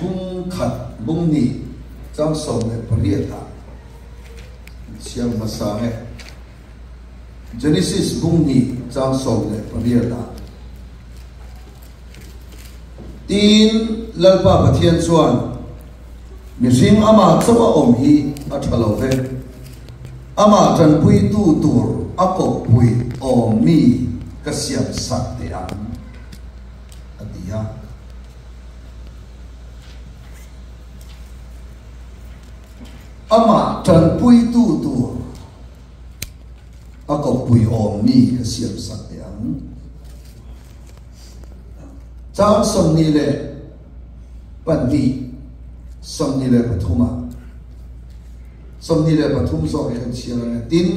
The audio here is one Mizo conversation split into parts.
Bung khat bung ni chang 18 ah chhiar hmasa nge. Genesis bung ni chang 18 ah Tin, Lalpa Pathian chuan mihring amah chauh a awm hi a tha lo ve. Amah tanpuitu tur a kawppui awm mi ka siam sak teh ang, a ti a. Amah tanpuitu tur a kawppui awm mi ka siam sak teh ang. Chang 22, 23 ah 23 zawk hi kan chhiar ang e. Tin,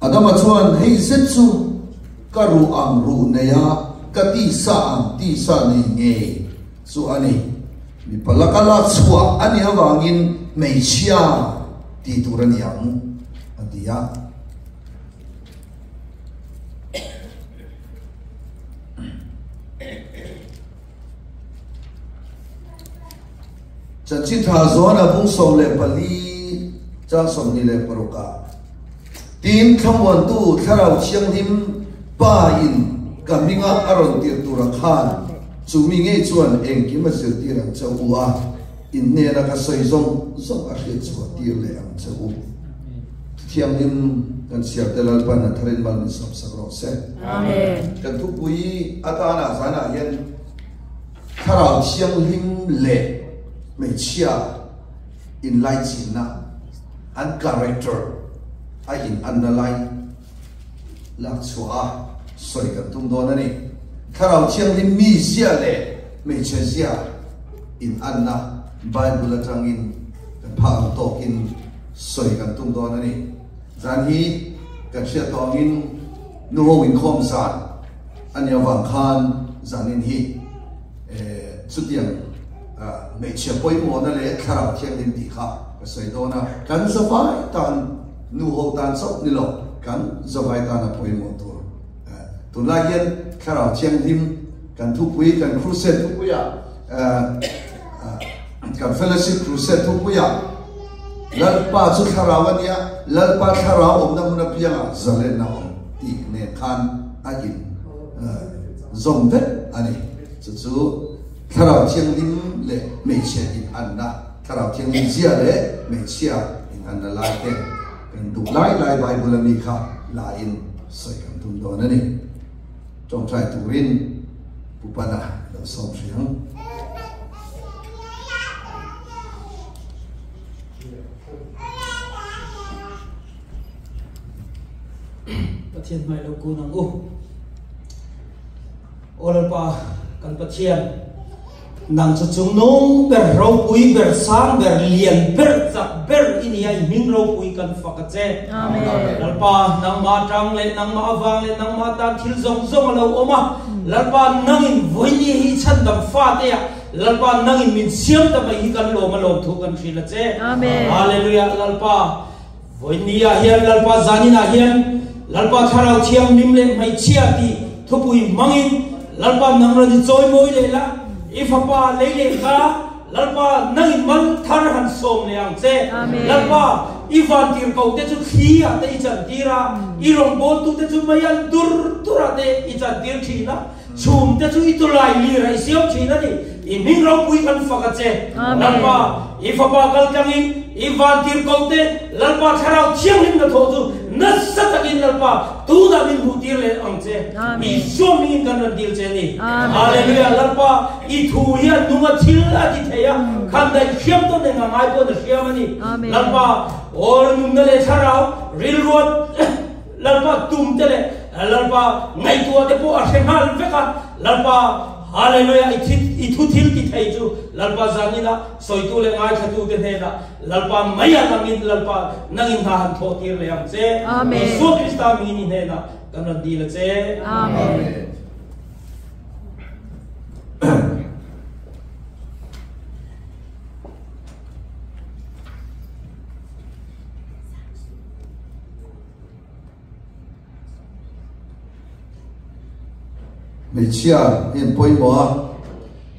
Adama chuan hei zet chu ka ruh ang ruh nei a, ka tisa ang tisa nei ngei chu a ni. Mipa laka lak chhuah a nih avangin hmeichhia tih tur a ni ang, a ti a. Chanchin tha zawn a bung 14 chang 26 ah Tin thlamuantu Thlarau Thianghlim Pa in ka hminga a rawn tirh tura khan chu mi ngei chuan engkim a zirtir ang che u a, in hnena ka sawi zawng zawng a hriat chhuah tir leh ang che u. Thianghlim kan chhiar te Lalpan a tharin mal min sawm sak rawh se. Amen. Kan thupui atana zanah hian Thlarau Thianghlim leh hmeichhia inlaichinna an character a in anna lai lak chhuah a sawi kan tum dawn a ni. Thlarau Thianghlim mizia leh hmeichhe zia in anna Bible atangin kan phah ang tawkin Sawi kan tum dawn a ni. Zan hi kan hriat tawh angin nuho inkhawm zan a nih avang khan zanin hi chutiang hmeichhia pawimawhna leh thlarau thianghlim tih kha ka sawi dawn a. Kan zavai tan nuho tan chauh ni lo, kan zavai tana pawimawh tur. Tunlai hian thlarau thianghlim kan thupui, kan crusade thupuiah Kan fellowship crusade thupuiah Lalpa chu thlarau a nia, Lalpa thlarau awmna hmun apiangah zalenna awm tih nen khan a in zawm vek a ni. Chu chu Thlarau Thianghlim leh hmeichhia inanna, Thlarau Thianghlim zia leh hmeichhia inanna lai te kan duh lai lai Bible a mi kha la in sawi kan tum dawn a ni. Tawngtai turin Pu Pana lo sawm hrih ang. Pathian hmai lo kun ang u. Aw Lalpa kan Pathian, nang chu chungnung ber, ropui ber, sang ber, lian ber, chak ber i ni a, i hming ropui kan fak a che. Lalpa, nangmah atang leh nangmah avang leh nangmah atan thil zawng zawng a lo awm a. Lalpa, nangin vawinia hi i chhandam fate ah Lalpa, nangin min siam ta mai hi kan lawm a lawm thu kan hrilh a che. Hallelujah, Lalpa, vawinia hian Lalpa zaninah hian Lalpa Thlarau Thianghlim leh hmeichhia tih thupui hmangin Lalpa nang rawn i chawimawi leh la, i fapa lei leh kha Lalpa nangin mal thar han sawm leh ang che. Lalpa, i vantir ko te chu thli ah te i chantir a, i rawngbawltu te chu mei an dur dur ah te i chantir thin a, chhum te chu i tulai lir ah i siam thin a ni. I hming ropui kan fak a che. Lalpa, i fapa kal tlangin i vantir ko te Lalpa Thlarau Thianghlim hnathawh chu nasa takin Lalpa tunah min hmuh tir leh ang che. Isua hmingin kan rawn dil che a ni. Hallelujah! Lalpa, i thu hian nunga thil a ti thei a, khan daih hriam tawn eng a ngai pawhin a hriam a ni. Lalpa, aw nunna leh thlarau rilruat Lalpa tum te leh Lalpa ngaihtuah te pawh a hre nghal vek a. Lalpa, Hallelujah, i thi, i thu thil ti thei chu Lalpa zanin ah sawitu leh ngaithlatu te hnenah Lalpa mai a nangin Lalpa nangin hna han thawh tir leh ang che. Isua Krista mingin i hnenah kan rawn dil a che. Amen. Hmeichhia hi an pawimawh a.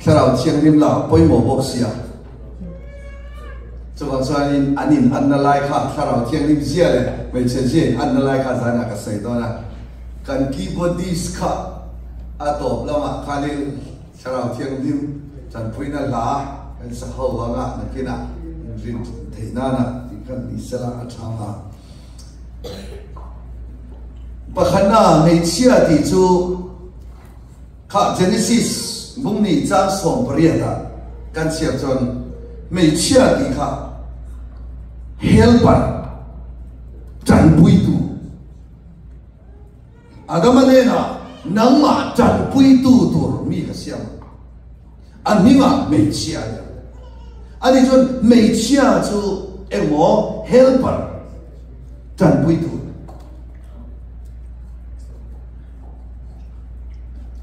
Thlarau Thianghlim lah pawimawh bawk sia. Chuvang chuanin an in anna lai kha Thlarau Thianghlim zia leh hmeichhe zia in anna lai kha zanah ka sawi dawn a. Kan keyboardist kha a tawp lamah khanin Thlarau Thianghlim tanpuina hla kan sa ho anga nakinah inrin theih nana tih khan ni sela a tha nga. Pakhatna hmeichhia tih chu Kha Genesis bungni chang 18 ah kan chhiar chuan hmeichhia tih kha helper, tanpuitu, Adama hnenah nangmah tanpuitu tur mi ka siam a, a hmingah hmeichhia a nia. Ani chuan hmeichhia chu engmaw helper, tanpuitu.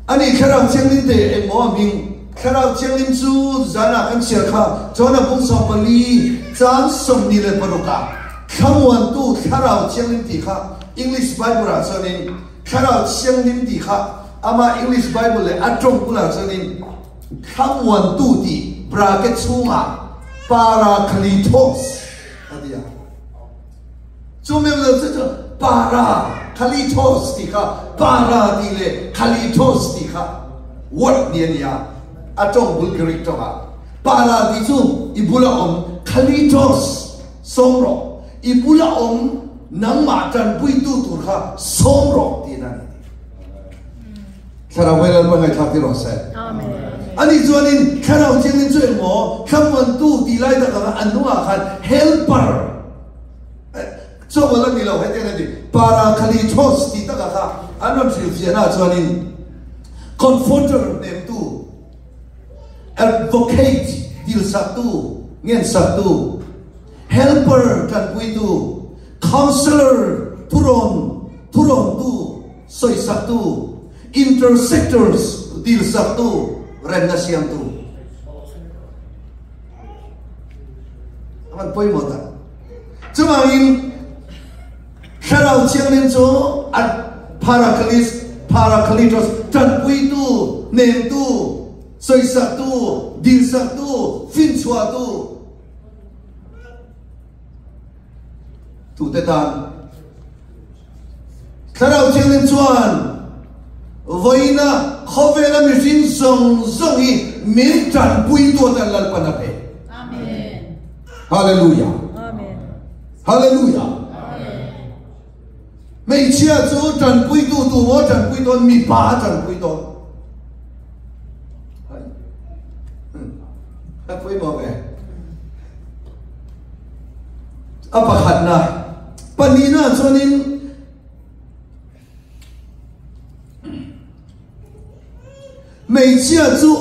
Ani Thlarau Thianghlim te engmaw a hming? Thlarau Thianghlim chu zanah kan chhiar kha John-a bung 14 chang 26 ah Thlamuantu Thlarau Thianghlim tih kha English Bible ah chuanin Thlarau Thianghlim tih kha amah English Bible leh a tawng bulah chuanin Thlamuantu tih bracket chhungah Parakletos a ti a. Chu meuh lo chu chu para khalitos tih kha para tih leh khalitos tih kha word ni a ni a, a tawng bul Greek tawngah para tih chu i bula awm khalitos sawm rawh, i bula awm nangmah tanpuitu tur kha sawm rawh tihna a ni. Thlarau Vailalpa ngaihthlak ti rawh se. Ani chuanin Thlarau Thianghlim chu engmaw thlamuantu tih lai tak anga an hnungah khan helper chawngawlh a ni lo hetiang a ni Parakletos tih takah kha an rawn hrilhfiahnaah chuanin comforter hnemtu advocate dilsaktu ngensaktu helper tanpuitu counselor thurawn thurawntu Sawisaktu, intersectors, dilsaktu, remna siamtu. A van pawimawh tak. Chuvangin Thlarau Thianghlim chu a Paracletus, Paracletos, tanpuitu, hnemtu, sawisaktu, dilsaktu, finchhuahtu, Tute tan Thlarau Thianghlim chuan vawiina khawvela mihring zawng zawng hi min tanpui tu atan Lalpan a pe. Amen. Hallelujah. Amen. Hallelujah. Hmeichhia chu tanpui tu tu maw tanpui dawn mipa a tanpui dawn. A pawimawh ve. A pakhatna, pahnihna chuanin hmeichhia chu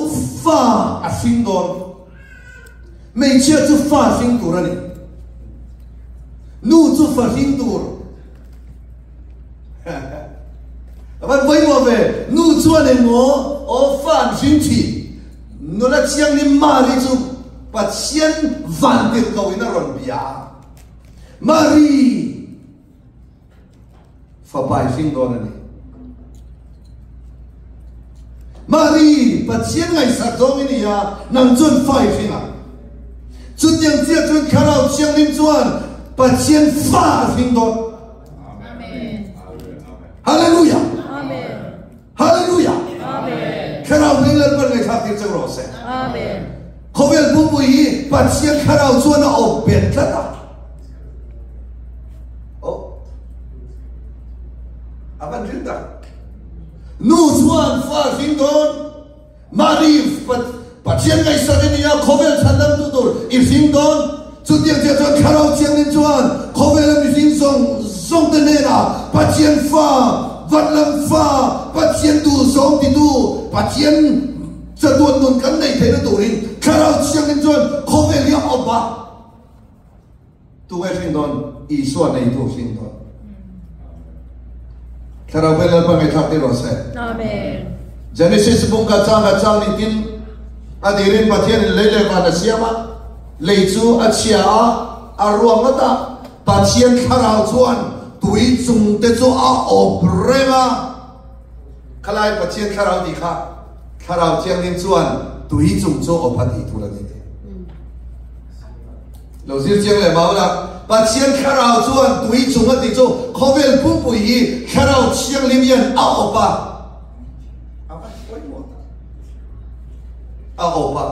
fa a hring dawn. Hmeichhia chu fa hring tur a ni. Nu chu fa hring tur. A van pawimawh ve. Nu chuan engmaw aw fa an hring thin. Nula Thianghlim Mari chu Pathian vantirhkoh in a rawn bia a. Mari fapa i hring dawn a ni. Mari, Pathian ngaihsak zawng i ni a, nang chuan fa i hring a. Chutiang chiah chuan Thlarau Thianghlim chuan Pathian fa a hring dawn. Amen. Hallelujah. Amen. Hallelujah! Amen. Thlarau hming Lalpan ngaihthlak tir cheu rawh se. Amen. Khawvel pumpui hi Pathian thlarau chuan a awp bet tlat a. Oh. A van ril tak. Nu chuan fa hring dawn. Mari Pathian ngaihsak i nia khawvel chhandam tu tur i hring dawn. Chutiang chiah chuan Thlarau Thianghlim chuan khawvela mihring zawng zawng te hnenah Pathian fa, Vanlam fa, Pathian duh zawng titu Pathian chatuan nun kan neih theihna turin Thlarau Thianghlim chuan khawvel hi a awp a. Tunge hring dawn? Isua neitu hring dawn. Thlarau Vel Lalpa ngaihthlak tir rawh se. Amen. Genesis bung ka chang ka chang ni tin a dirin Pathian in lei leh van a siam a, lei chu a chhia a, a ruang ngawt a, Pathian thlarau chuan tui chung te chu a awp reng a. Khalai Pathian thlarau tih kha Thlarau Thianghlim chuan. tui chung chu awp a tih tur a ni tih. Lo zir chiang leh mau la, Pathian thlarau chuan tui chung a tih chu khawvel pumpui hi thlarau thianghlim hian a awp a, a va pawimawh tak, a awp a.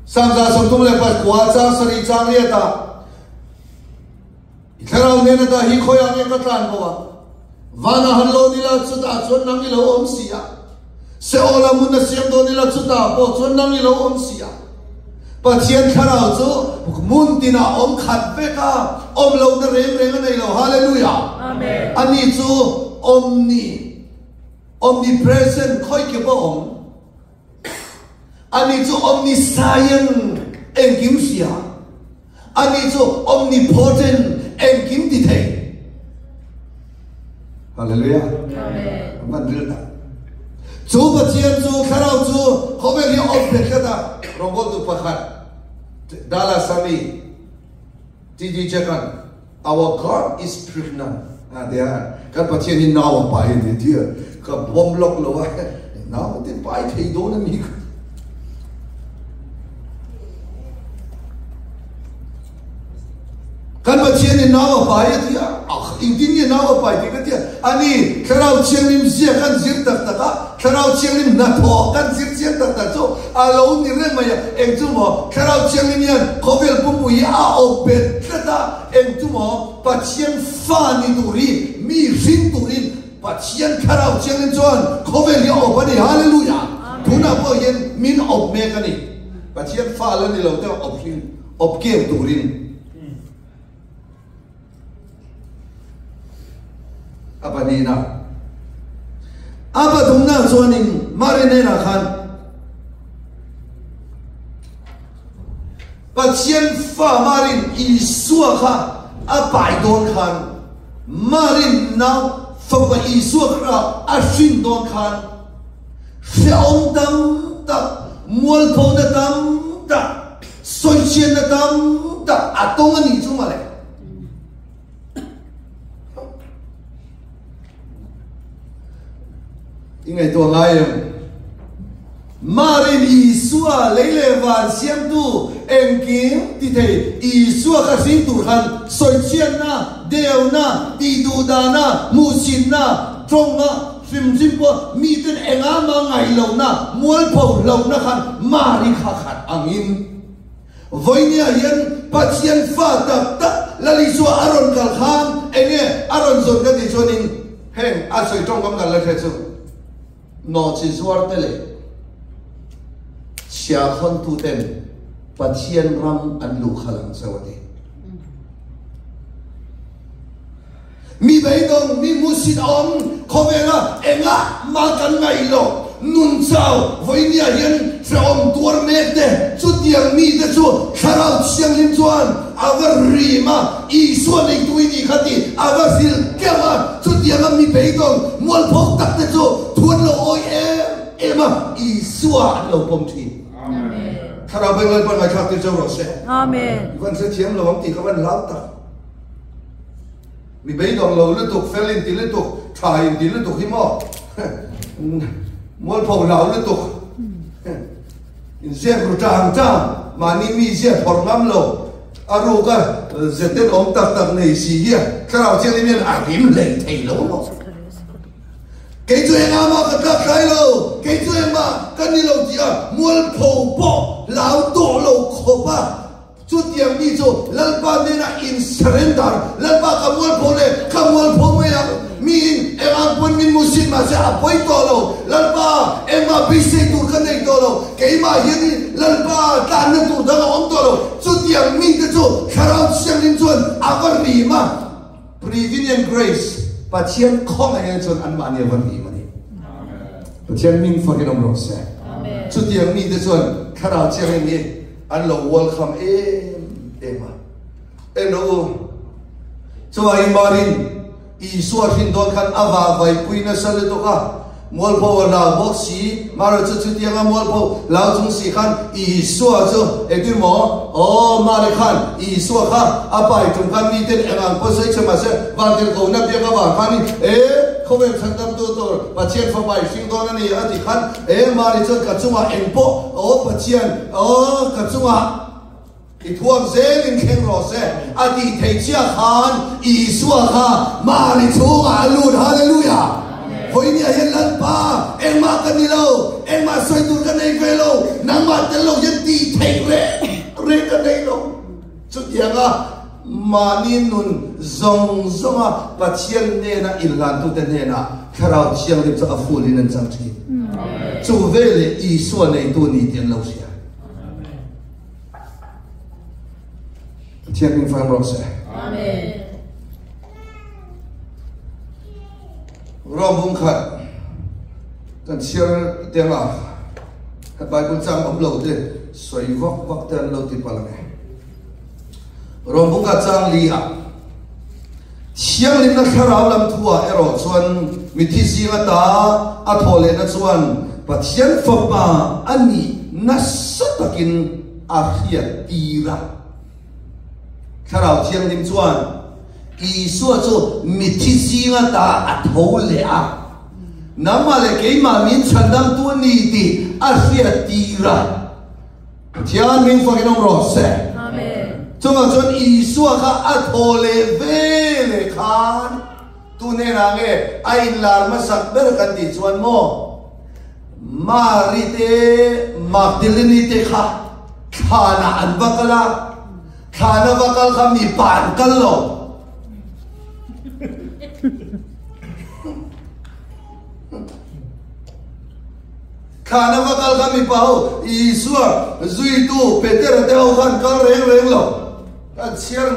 34 chang sarih chang riatah I thlarau hnena dah hi khawiah nge ka tlan bo a? Vanah han lawn ila chutah chuan nang i lo awm si a. Seola hmun a siam dawn ila chutah pawh chuan nang i lo awm si a. Pathian thlarau chu hmun tinah awm khat vek a, awm lohna reng reng a nei lo. Hallelujah! Amen. Ani chu omni, omnipresent, khawikip a awm. Ani chu omniscient, engkim hria. Ani chu omnipotent, engkim ti thei. Hallelujah. Amen. Van ril tak. Chu Pathian chu thlarau chu khawvel hi awm phet tlat a. Rawngbawltu pakhat Dallas a mi TD Jack-an Our God is pregnant a ti a, kan Pathian hi nau a pai a ni ti a, ka bawm lawk lo a, nau te pai thei dawn a mi ka. Kan Pathian in nau a pai a ti a, engtin nge nau a pai tih ka ti a, ani Thlarau Thianghlim zia kan zir tak tak a, Thlarau Thianghlim hnathawh kan zir chiang tak tak chu a lo ni reng mai a, eng chu maw Thlarau Thianghlim hian khawvel pumpui hi a awm bet tlat a, eng chu maw Pathian fa ni tur hi mi hring turin Pathian Thlarau Thianghlim chuan khawvel hi a awp a ni, Hallelujah! Tunah pawh hian min awp mek a ni, Pathian fa la ni lo te awp hring awp keu turin. A pahnihna, a pathumna chuanin Mari hnenah khan Pathian fa Marin Isua kha a pai dawn khan, Marin nau fapa Isua kha a hrin dawn khan hrehawm tam tak, mualphona tam tak, Sawichhiatna tam tak a tawng a nih chu mawle. I ngaihtuah ngai em? Marin Isua lei leh van siamtu engkim ti thei Isua kha hring tur khan sawichhiatna, deuna, tihduhdahna, hmuhsitna, tawnga hrim hrim pawh miten engah mah ngaihlohna, mualpho hlauhna khan Mari kha khat angin Vawinia hian Pathian fa tak tak Lal Isua a rawn kal khan enge a rawn zawn ka tih chuanin heng a sawi tawngkam kan la hre chu nawhchi zuar te leh chhiahkhawntu ten Pathian ram an luh khalh ang cheu a ti. Mi beidawng, mi hmuhsit awm, khawvela engah mah kan ngaih lo, nun chau, vawinia hian hrehawm tuar mek te, chutiang mite chu Thlarau Thianghlim chuan a va rim a, Isua neitu i nih kha tih a va hrilh keuh a, chutianga mi beidawng mualpho tak te chu thuan lo awi em em a, Isua an lo pawm thin. Thlarau Beng Lalpa ngaithlak tir cheu rawh se. Amen. I van hrethiam lo ang tih ka van lau tak. Mi beidawng lo lutuk, fel in ti lutuk, tha in ti lutuk hi maw? Mualpho hlau lutuk. Inziak ru tang tang, mahni mi ziak phawrh ngam lo. A ruk a zeten awm tak tak nei si hi a thlarau thianghlim hian a rim hlei thei lo maw? Kei chu engah mah ka tlak tlai lo, kei chu engmah ka ni lo tih a mualpho pawh hlau tawh lo khawp a. Chutiang mi chu Lalpa hnenah in surrender, Lalpa ka mualpho le, ka mualpho mai ang, miin eng ang pawn min musit mahse a pawi tawh lo, Lalpa engmah beisei tur ka nei tawh lo, keimah hianin Lalpa tlanna tur dang a awm tawh lo, chutiang mite chu Thlarau Thianghlim chuan a va rim a, Prevenient Grace, Pathian khawngaih chuan anmahni a va rim a ni. Pathian hming fakin awm rawh se. Chutiang mite chuan Thlarau Thianghlim hi An lo welcome em em a. En rawh u, chuvangin Marin Isua hrin dawn khan a vahvaipui nasa lutuk a, mualpho a hlau bawk si, Mara chu chutianga mualpho hlau chung si khan Isua chu engtin maw? Aw, Mari khan Isua kha a pai tum khan miten eng ang pawh sawi che mahse vantirhkohna biak avang khanin e. Khawvel chhandamtu tur Pathian fapa i hring dawn a ni a ti khan e Mari chuan ka chungah eng pawh aw Pathian aw ka chungah i thuam zel in thleng rawh se a tih theih chiah khan Isua kha Mari chhungah a lut Hallelujah! Vawinia hian Lalpa engmah ka ni lo engmah sawi tur ka nei ve lo nangmah tel lo hian tih theih reng reng ka nei lo. Chutianga mahni nun zawng zawnga Pathian hnena inhlantute hnenah Thlarau Thianghlim chu a fulin an chang thin. Chu veleh Isua neitu ni tih an lo hria. Pathian hming fang rawh se. Amen. Rom bung khat kan chhiar teng a Bible chang awm lo te sawi vak vak te an lo ti palh ang e. Rom bung khat chang li ah Thianghlimna thlarau lam thu ah erawh chuan mithi zing ata a thawh lehna chuan Pathian fapa a nih nasa takin a hriat tir a. Thlarau Thianghlim chuan Isua chu mithi zinga ta a tho leh a, nangmah leh keimah min chhandamtu a ni tih a hriattir a. Pathian hming fakin awm rawh se. Chungah chuan Isua kha a tho leh ve leh khan tu hnenah nge a inlar hmasak ber kan tih chuan maw Mari te Magdalene te kha thlanah an va kal a. Thlana va kal kha mipa an kal lo. Thlana va kal kha mipa ho Isua zuitu Petera te ho khan kal reng reng lo. Kan chhiar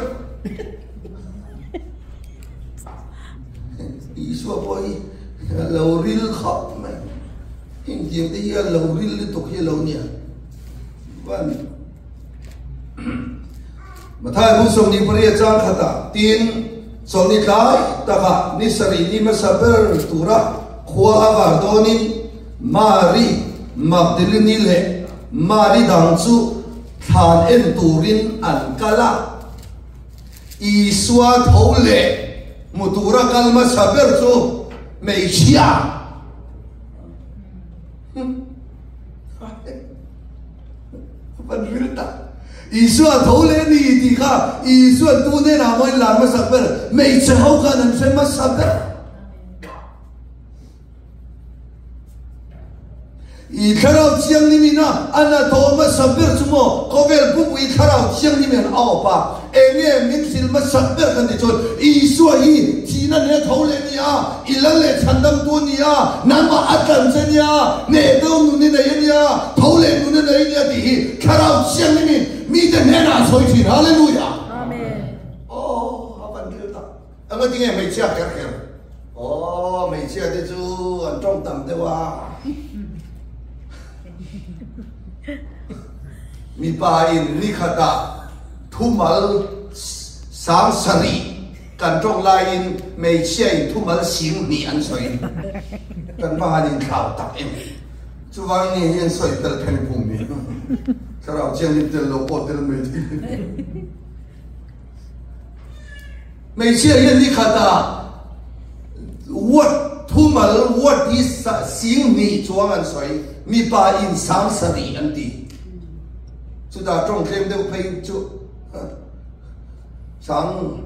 Isua pawh hi lo ril khawp mai. Heng tiang te hi a lo ril lutuk hi a lo nia. Van Mathai bu 28 chang khatah tin 40 tlai takah ni sarih ni hmasa ber tura khua a var dawnin Mari Magdalene leh Mari dang chu thlan en turin an kal a. Isua tho leh hmu tura kal hmasa ber chu hmeichhia. Van ril tak. Isua tho leh ni tih kha Isua tu hnenah maw in lar hmasak ber hmeichhe ho khan an hre hmasa ber. I thlarau thianghlim ina a na tawh hmasa ber chu maw khawvel pupui thlarau thianghlim hian a awp a enge min hril hmasak ber kan tih chuan Isua hi thihna nena tho leh ni a I lal leh chhandamtu a ni a, nangmah a tlan che a nia, hneh deuh nun i nei a nia, tho leh nun i nei a nia tih hi Thlarau Thianghlimin mite hnenah a sawi thin. Hallelujah! Amen. Aw, a van thil tak. Eng a tinge hmeichhia kher kher? Aw, hmeichhia te chu an tawng tam deuh a. Mipa in nikhatah thumal sang sarih Kan tawng laiin hmeichhia in thumal sing hnih an sawi. Kan va han inthlau tak em. Chuvangin hei hian sawi tel pheng phung ni. Thlarau Thianghlim tel lo pawh tel mai thei. Hmeichhia hian ni khatah word thumal word hi sing hnih chuang an sawi. Mipa in sang sarih an ti. Chutah tawng tlem deuh phei chu. Sang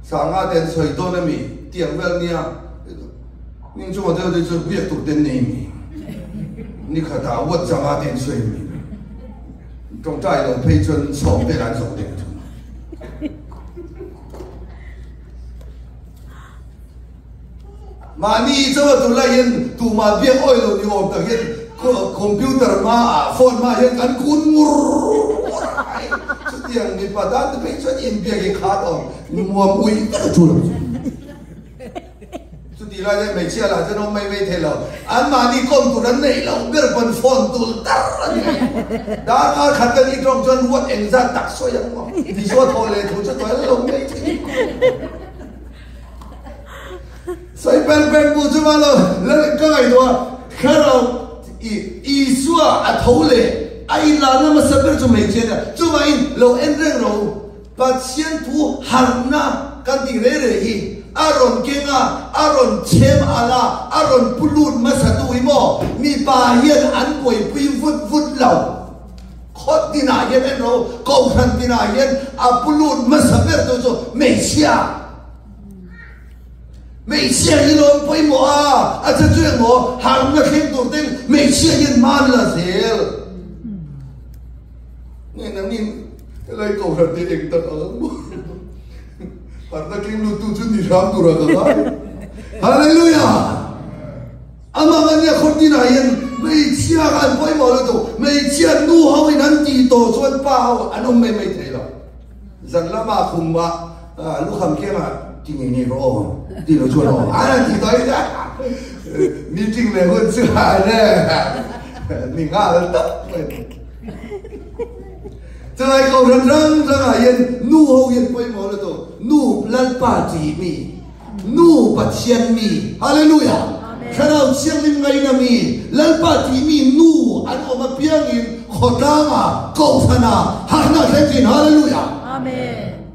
Sanga te an sawi dawn a mi? Tiang vel nia ning chunga deuh te chu biak tur te an nei mi? Ni khatah Wat Sanga te an sawi mi? Tawngtai lo phei chuan sawm vel an zawh deuh thung. Mahni chaw a tur lai hian tumah biak awi lo ni awm tak hian computer hma ah phone hma hian kan kun ngur ngur a ngai. Chutiang mipa tan te phei chuan inbiak hi khat awm nuam ui vek a tul ang chu. Chutih lai hian hmeichhia lah chuan awm mai mai thei lo. Anmahni kawm tur an neih loh ber pawn phone tul tar a ni. Darkar khat kan i tawng chuan huat engzat tak sawi ang maw? Tisua thawh leh thu chu tawi lo mai thei. Sawi pen pen bu chu ma lo lal ka ngaihtuah a, thlarau i Isua a tho leh a inlarna hmasa ber chu hmeichhia nia, chuvangin lo en reng rawh u, Pathian thu harhna kan tih rei rei hi a rawn keng a, a rawn chhem alh a, a rawn pu lut hmasa tu hi maw mipa hian an buaipui vut vut lo. Khawt tinah hian en ro, kohhran tinah hian a pu lut hmasa ber tu chu hmeichhia. Hmeichhia hi lawm pawimawh a, a che chu engmaw harna thleng tur ten hmeichhia hian hman la zel. Nge nangin helai kohhran te eng tak ang maw? Harna thleng lut tu chu ni hram tur a ka ngai. Hallelujah! Amah a nia khawp tinah hian hmeichhia kha an pawimawh lutuk, hmeichhia nu ho in an tih tawh chuan pa ho an awm mai mai thei lo. Zan lama khum ah lukham kiangah ti ngei ngei rawh aw ti lo chuan aw an han ti tawh in meeting leh hun chu an ni nghal tak mai. Chulai kohhran hrang hrangah hian nu ho hian pawimawh lutuk, nu Lalpa tih mi. Nu Pathian mi, Hallelujah! Thlarau Thianghlim ngaina mi, Lalpa tih mi nu an awm apiangin khawtlanga, kohhrana, harhna thleng thin, Hallelujah! Amen.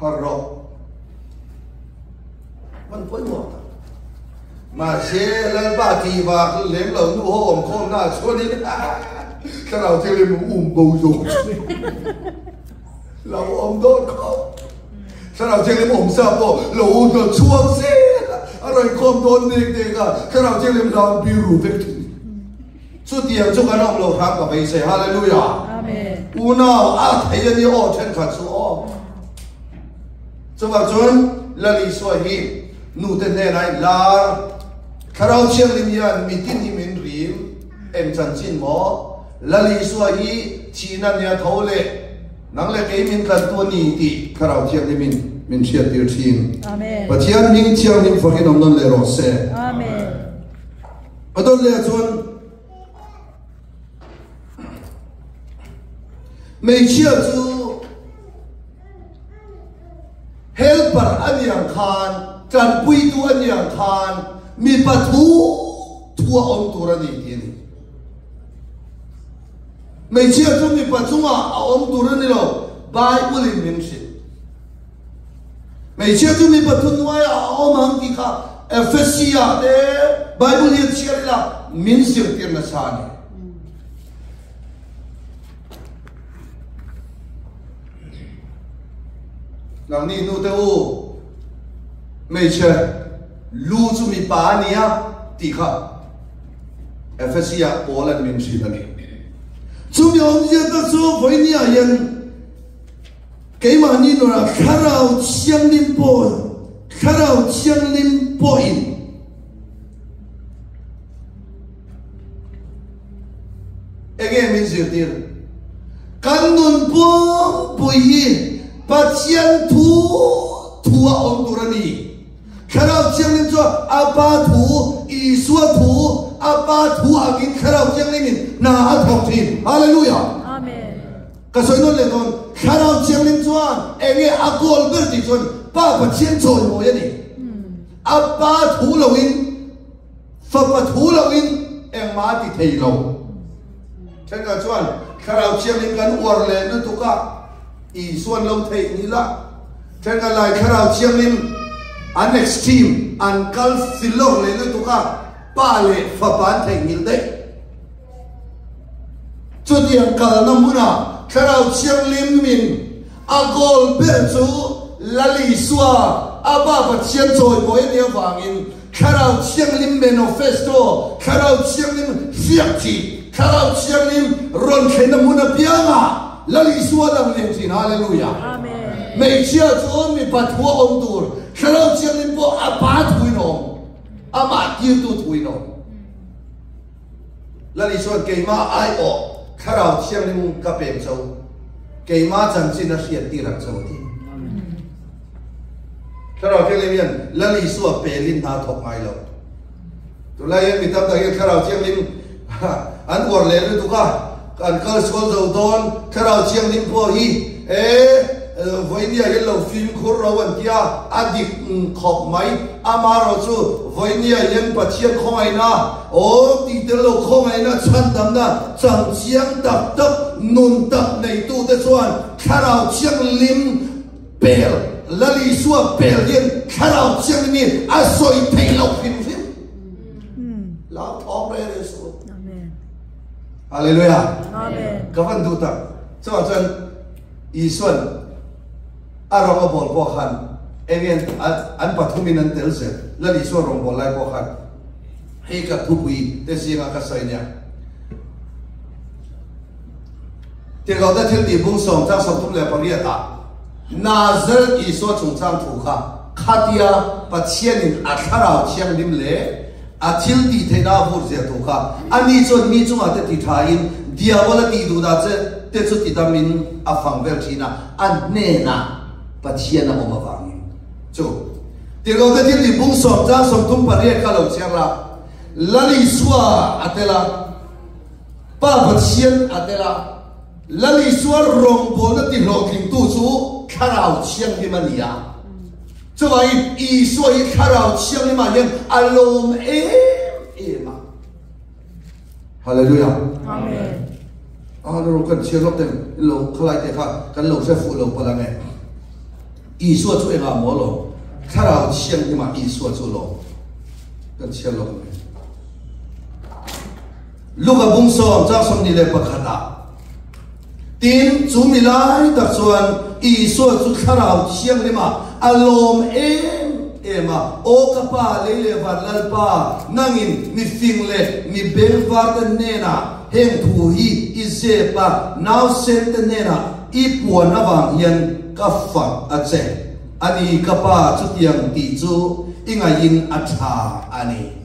Harh rawh. Man pawimawh tak. Mahse, Lalpa tih vak lem lo nu ho awm khawmna ah chuanin Thlarau Thianghlim um bo zawk. Lo awm dawn khawp. Thlarau Thianghlim awm sa pawh lo hnawt chhuak zel a, a rawn khawm dawn nek nek a, Thlarau Thianghlim hlang bir ru vek thin. Chutiang chu kan awm lo hram ka beisei. Hallelujah! Amen. Unau a thei a nia aw thenkhat chu aw. Chuvang chuan Lal Isua hi nute hnenah in lar. Thlarau Thianghlim hian mitin hi min rim eng chanchin maw? Lal Isua hi thihna nia tho leh nang leh kei min tlantu a ni tih Thlarau Thianghlimin min hriattir thin. Amen. Pathian hming thianghlim fakin awm nawn leh rawh se. Amen. A dawn leh chuan hmeichhia chu helper a ni ang khan, tanpuitu a ni ang khan mipa thu thua awm tur a ni tih a ni. Hmeichhia chu mipa chungah a awm tur a ni lo, Bible in min hrilh. Hmeichhia chu mipa thuhnuaiah a awm ang tih kha Ephesi ah te Bible hian chhiar ila min zirtir nasa a ni. Nangni nu te u, hmeichhe lu chu mipa a nia tih kha Ephesi ah Paul an min hrilh a ni. Chumi awmzia tak chu vawinia hian keimahni nunah Thlarau Thianghlim pawh Thlarau Thianghlim pawhin enge min zirtir? Kan nun pumpui hi Pathian thu thu a awm tur a ni. Thlarau Thianghlim chu a Pa thu, Isua thu, a Pa thu angin Thlarau Thianghlimin hna a thawk thin. Hallelujah! Amen. Ka sawi nawn leh dawn, Thlarau Thianghlim chuan enge a goal ber tih chuan Pa Pathian chawimawi a ni. A Pa thu loin, Fapa thu loin engmah a ti thei lo. Thenkhat chuan Thlarau Thianghlim kan uar leh lutuk a, Isuan lo theih ni la. Thenkhat lai Thlarau Thianghlim an extreme, an kal filawr leh lutuk a, Pa leh Fapa an theihnghilh daih. Chutiang kalna hmunah Thlarau Thianghlim min a goal ber chu Lal Isua, a Pa Pathian chawimawi a nih avangin Thlarau Thianghlim manifesto, Thlarau Thianghlim hriak thih, Thlarau Thianghlim rawn thlenna hmun apiangah Lal Isua lang leh thin. Hallelujah! Amen. Hmeichhia chu mipa thu a awm tur, Thlarau Thianghlim pawh a pa thuin a awm, amah tirtu thuin a awm. Lal Isua'n keimah aiawh Thlarau Thianghlim ka pek cho, keimah chanchin a hriat tir ang cho a ti. Thlarau Thianghlim hian Lal Isua pelin hna thawk ngai lo. Tunlai hian mi tam tak hian Thlarau Thianghlim an uar leh lutuk a, an kal sual zo dawn, Thlarau Thianghlim pawh hi e vawinia hian lo fimkhur ro an tia, a dik khawp mai. Amaherawhchu vawinia hian Pathian khawngaihna, aw tih tel lo khawngaihna chhandamna chang chiang tak tak nun tak neitute chuan Thlarau Thianghlim pel. Lal Isua pel hian Thlarau Thianghlim hi a sawi theih loh hrim hrim. Hlauthawng reng reng suh u. Hallelujah. Ka van duh tak. Chuvang chuan Isuan a rawng a bawl pawh khan eng an pathumin an tel zel. Lal Isua rawngbâwl lai pawh khan hei ka thupui te zinga ka sawi nia. Tirhkohte thiltih bung sawm chang 38 ah Nazareth Isua chungchang thu kha khatia Pathianin a Thlarau Thianghlim leh a thiltih theihna a vur zel thu kha ani chuan mi chungah te ti thain Diabola tih duhdah che te chu tidamin a fang vel thin a, a hnenah Pathian a awm avangin chu Tirhkohte thiltih bung sawm chang 38 kha lo chhiar la, Lal Isua a tel a. Pa Pathian a tel a, Lal Isua rawngbawlna tihlawhtlingtu chu Thlarau Thianghlim a ni a. Chuvangin Isua hi Thlarau Thianghlimah hian a lawm em em a. Hallelujah. Amen. Ah, lo kan chhiar lawk ten lo khalai te kha kan lo hre fuh lo palh ange. Isua chu engah maw lawm? Thlarau Thianghlimah Isua chu lawm. Kan chhiar lawk ange. Luka bung sawm chang 21 ah tin chu mi lai tak chuan Isua chu Thlarau Thianghlim ah a lawm em em a, Aw ka Pa, lei leh van Lalpa, nangin mi fing leh mi bengvar te hnenah heng thu hi i zep a, nausen te hnenah i puan avang hian ka fak a che a ni, ka Pa, chutiang tih chu i ngaihin a tha a ni.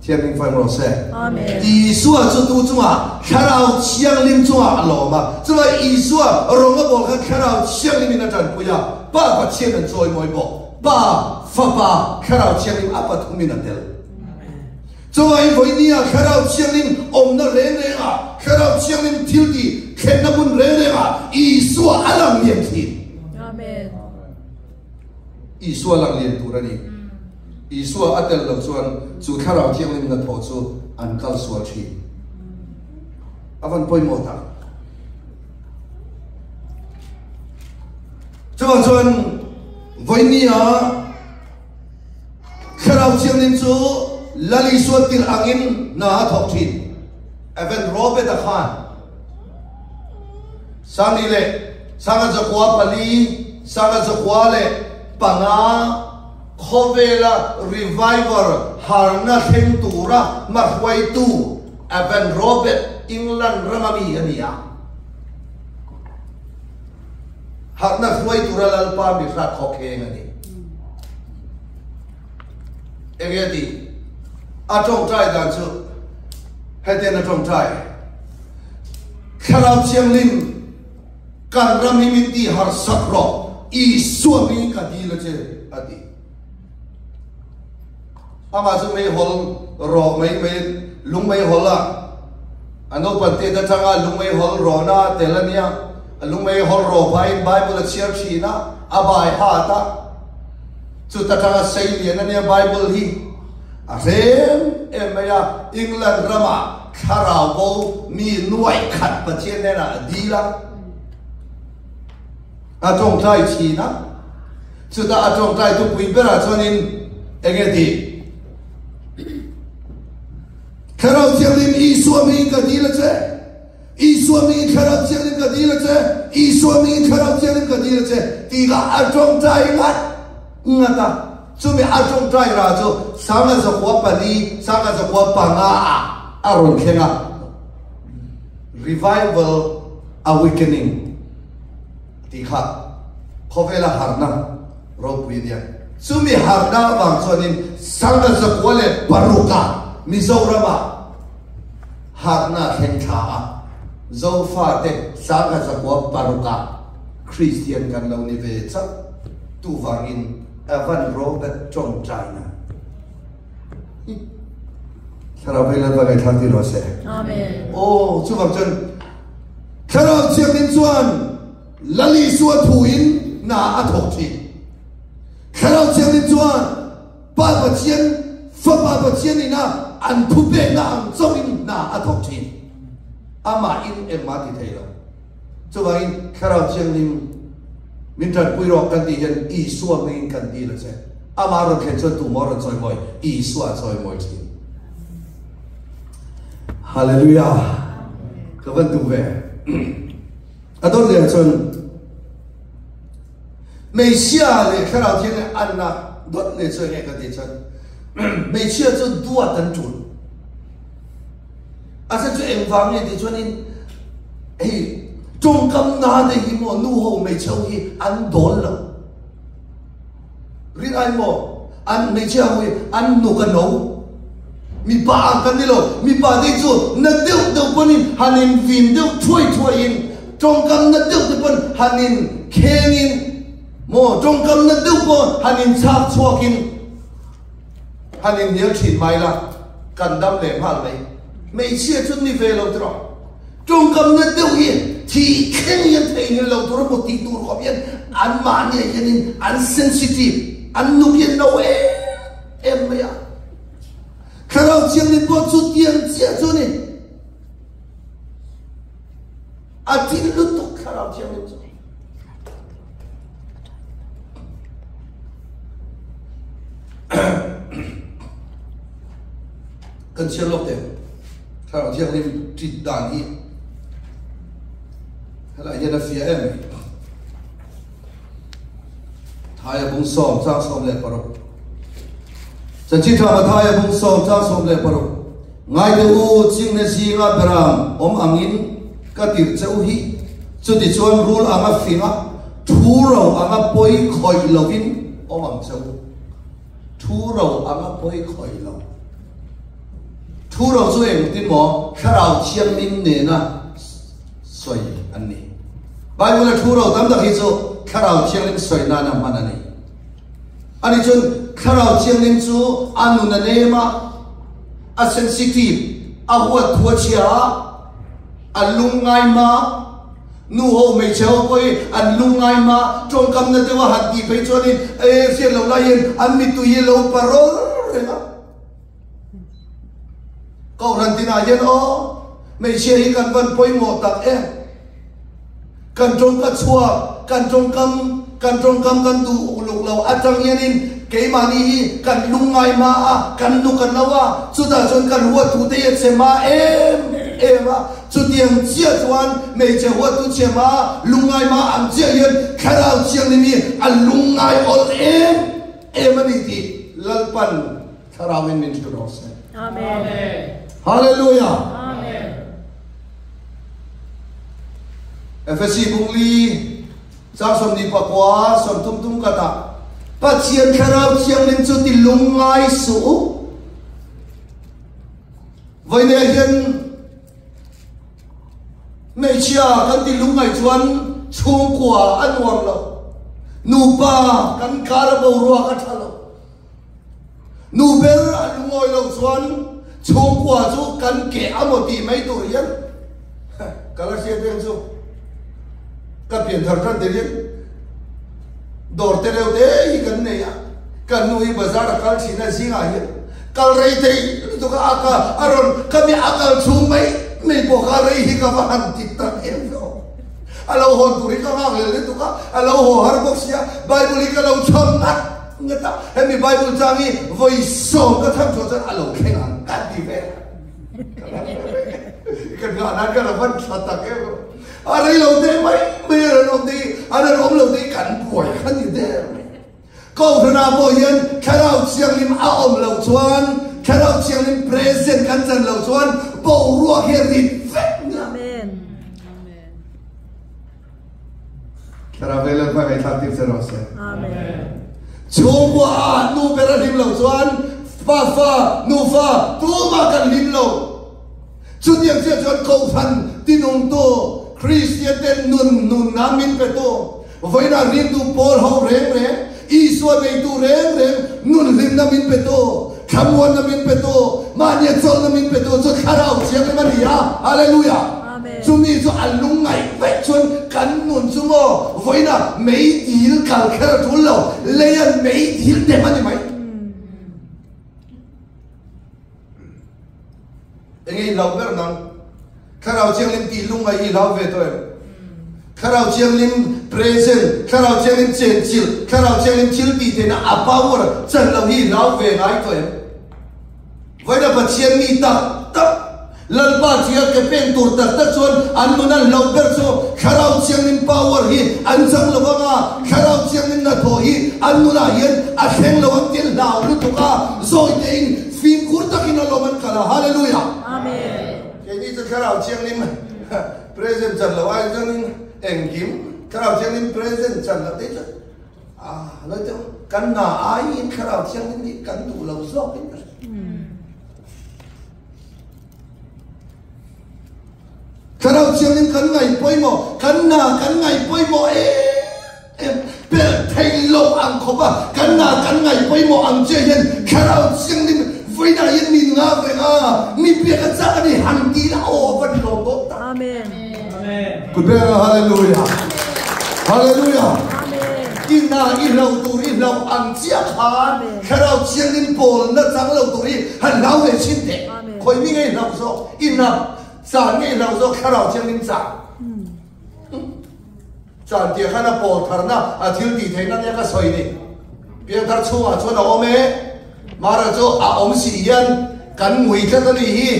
Thianghlim fai rawh se. Amen. Isua chu tu chungah Thlarau Thianghlim chungah a lawm a. Chuvai Isua rawng a bawl khan Thlarau Thianghlim in a tanpui a, Pa Pathian an chawimawi bawk. Pa, Fapa, Thlarau Thianghlim a pathum in a tel. Chuvai vawinia Thlarau Thianghlim awmna reng rengah, Thlarau Thianghlim thiltih thlenna hmun reng rengah Isua a lang lian thin. Amen. Isua lang lian tur a ni. Isua a tel loh chuan chu Thlarau Thianghlim hnathawh chu an kal sual thin. A van pawimawh tak. Chuvang chuan vawinia Thlarau Thianghlim chu Lal Isua tirh angin hna a thawk thin. Evan Robert-a khan Sangni leh Sanga Zakua pali, Sanga Zakua leh panga khawvela revival harna thleng tura hmahruaitu Evan Robert England rama mi a ni a. Harhna hruai tura Lalpa mi hrat khawkheng a ni. Enge a tih? A tawngtai dan chu hetiang a tawngtai. Thlarau Thianghlim, kan ram hi min tih harsak rawh, Isua hmingin ka dil a che, a ti. Amah chu meihawl rawh mai mai, lung meihawl a, a naupan tet atanga lung meihawl rawhna a tel a nia. A lung meihawl rawh phahin Bible a chhiar thin a, a bai hat a. Chuta tanga sei lian a nia Bible hi. A hrem em mai a, England ramah thlarau bo mi nuaih khat Pathian hnenah a dil a, a tawngtai thin a, chutah a tawngtai thupui berah chuanin eng nge tih? Thlarau Thianghlim Isua hmingin ka dil a che, Isua hmingin Thlarau Thianghlim ka dil a che, Isua hmingin Thlarau Thianghlim ka dil a che tih kha a tawngtai ngat ngat a. Chumi a tawngtai rah chu Sanga zakua pali, Sanga zakua panga ah a rawn thleng a, Revival Awakening tih kha khawvela harhna ropui a nia. Chumi harhna avang chuanin Sanga zakua leh paruk ah Mizoramah harhna a thleng thla a, Zofate Sanga zakua paruk ah Kristian kan lo ni ve chauh tuvangin Evan Robert tawngtaina hi Thlarau vei Lalpa ngaihthlak ti rawh se. Amen. Aw, chuvang chuan Thlarau Thianghlim chuan Lal Isua thuin hna a thawk thin. Thlarau Thianghlim chuan Pa Pathian, Fapa Pathian ina an thupekna ang chauhin hna a thawk thin. Amah in engmah ti thei lo. Chuvangin Thlarau Thianghlim. Min tanpui rawh kan tih hian Isua hmingin kan dil a che. Amah rawn thlen chuan tumaw rawn chawimawi? Isua a chawimawi thin. Hallelujah! Ka van duh ve. A dawt leh chuan Hmeichhia leh Thlarau Thianghlim anna dawt leh chu enge ka tih chuan hmeichhia chu duat an tul. A chhan chu engvang nge tih chuanin hei tawngkam na te hi maw nu ho hmeichhe ho hi an dawn lo. Rin ai maw an hmeichhia ho hi an nuk a no. Mipa ang kan ni lo. Mipa te chu na deuh deuh pawnin han in vin deuh thuai thuai in tawngkam na deuh te pawn han in kheng in maw tawngkam na deuh pawh han in chhak chhuak in Han inhnial thin mai la, kan dam leh nghal mai. Hmeichhia chu ni ve lo tiraw? Tawngkamna deuh hi thih thleng hian theihnghilh lo tur a maw tih tur khawp hian anmahniah hianin an sensitive, an nuk hian no em em mai a. Thlarau Thianghlim pawh chutiang chiah chu a ni. A thil lutuk Thlarau Thianghlim chu. Kan chhiar lawk teh. Thlarau Thianghlim ṭit dan hi helai hian a fiah em mai. Thaia bung sawm chang 16. Chanchin ṭha Mathaia bung sawm chang 16. Ngaite u, chingne zinga beram awm angin ka tirh che u hi, chutichuan rul anga finga thu ro anga pawi khawih lovin awm ang che u. Thu ro anga pawi khawih lo. Thu ro chu engtin maw Thlarau Thianghlim nena sawi an ni. Bible-a thu ro tam tak hi chu Thlarau Thianghlim sawi nana hman a ni. Ani chuan Thlarau Thianghlim chu a nun a nem a, a sensitive, a huat thu a chhia a, a lungngai hma, nu ho hmeichhe ho pawh hi an lungngai hma, tawngkamna deuh a han tih phei chuanin e hriat loh lai hian an mittui hi a lo parawl reng a. Kohhran tinah hian aw, hmeichhia hi kan van pawimawh tak em? Kan tawngka chhuak, kan tawngkam, kan tawngkam kan duh uluk lo atang hianin keimahni hi kan lungngai hma a, kan nu kan lo a, chutah chuan kan huattu te hi a chhe hma em em a, chutiang chiah chuan hmeichhe huattu chhe hma, lungngai hma ang chiah hian Thlarau Thianghlim hi a lungngai awl em em a ni tih Lalpan Thlarauin min hrilh rawh se. Amen. Hallelujah. Amen. Efesi bungli chang 29 30 tum kata Pathian Thlarau Thianghlim chu ti lungngai suh u. Vawiin hian Hmeichhia kan ti lungngaih chuan chhungkua a nuam lo. Nupa kan kar a boruak a tha lo. Nu ber a lungawi lo chuan chhungkua chu kan keh a maw tih mai tur hian ka la hriat reng chu. Ka pian thar tan tel hian dawr te reuh te hi kan nei a, kan nu hi bazar a kal thin a zingah hian kal rei thei lutuk a a a rawn ka mi a kal chhung mai mai pawh kha rei hi ka va han ti tak em ve aw. A lo hawn tur hi ka nghak leh lutuk a, a lo haw har bawk sia, Bible hi ka lo chhawm ngat ngat a, hemi Bible chang hi vawi sawm ka chhang chhuah chuan a lo thleng ang ka ti ve a. Ka nghah nan ka la van tha tak em aw. A rei lo te mai mai a rawn awm te hi, a rawn awm lo te hi kan buai kha ni der mai. Kohhranah pawh hian Thlarau Thianghlim a awm loh chuan, Thlarau Thianghlim present kan chan loh chuan boruak hi a rit vek nia. Amen. Thlarau vei Lalpa ngaihthlak tir che rawh se. Amen. Chhungkua ah nu ber a hlim loh chuan pa fa, nu fa tumah kan hlim lo. Chutiang chiah chuan Kohhran tinungtu Kristian te nun nunna min petu, vawiinah rintu pawl ho reng reng, Isua neitu reng reng nun hlimna min petu, thlamuanna min petu, mahnia chawlhna min petu chu Thlarau Thianghlim a ni a. Hallelujah! Chumi chu a lungngaih vek chuan kan nun chu maw vawiinah meidil kal kher a tul lo, leian meidil dem a ni mai. Enge i hlau ber nang? Thlarau Thianghlim tih lungngaih hi i hlau ve tawh em? Thlarau Thianghlim present, Thlarau Thianghlim chenchilh, Thlarau Thianghlim thil tih theihna a power chan lo hi hlau ve ngai tawh em? Vawiina Pathian mi tak tak, Lalpa tia ke pen tur tak tak chuan an nun an hlauh ber chu Thlarau Thianghlim power hi an chang lo vang a, Thlarau Thianghlim hnathawh hi an nunah hian a thleng lo ang tih an hlau lutuk a, zawi tein fimkhur takin a lawm an kal a. Hallelujah! Amen. Keini chu Thlarau Thianghlim Present chan lo ai chuanin engkim Thlarau Thianghlim present chan loh te chu a lo deuh kan hna aiin Thlarau Thianghlim hi kan duh lo zawk in ka hria. Thlarau Thianghlim kan ngaih pawimawh, kan hna kan ngaih pawimawh em em pelh thei lo ang khawp a, kan hna kan ngaih pawimawh ang chiah hian Thlarau Thianghlim vawiinah hian min ngak reng a, mi pek a chak a ni han ti la aw van hlawm bawk tak. Amen. Kut beng a Hallelujah. Hallelujah. I hna i hlo tur i hlo ang chiah khan Thlarau Thianghlim pawl na chang lo tur hi han hlau ve chin teh. Khawi mi ngei hlo zawk i hna chan ngei hlo zawk Thlarau Thianghlim chan. Chan tih khan a pawl tharna a thil tih theihna nia ka sawi ni. Piangthar chhungah chuan a awm e. Mara chu a awm si hian kan ngui tlat a nih hi.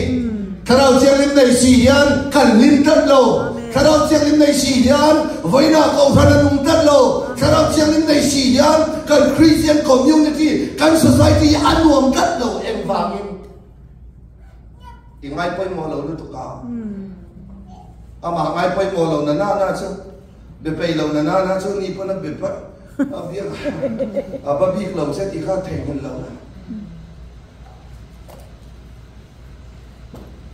Thlarau Thianghlim nei si hian kan hlim tlat lo. Thlarau Thianghlim nei si hian vawiinah Kohhran a nung tlat lo. Thlarau Thianghlim nei si hian kan Christian community, kan society hi a nuam tlat lo. Engvangin? I ngai pawimawh lo lutuk a. Amah ngai pawimawh lo na na na chu be peih lo na na na chu ni pawn a be a biak a va bik lo che tih kha theihnghilh lo.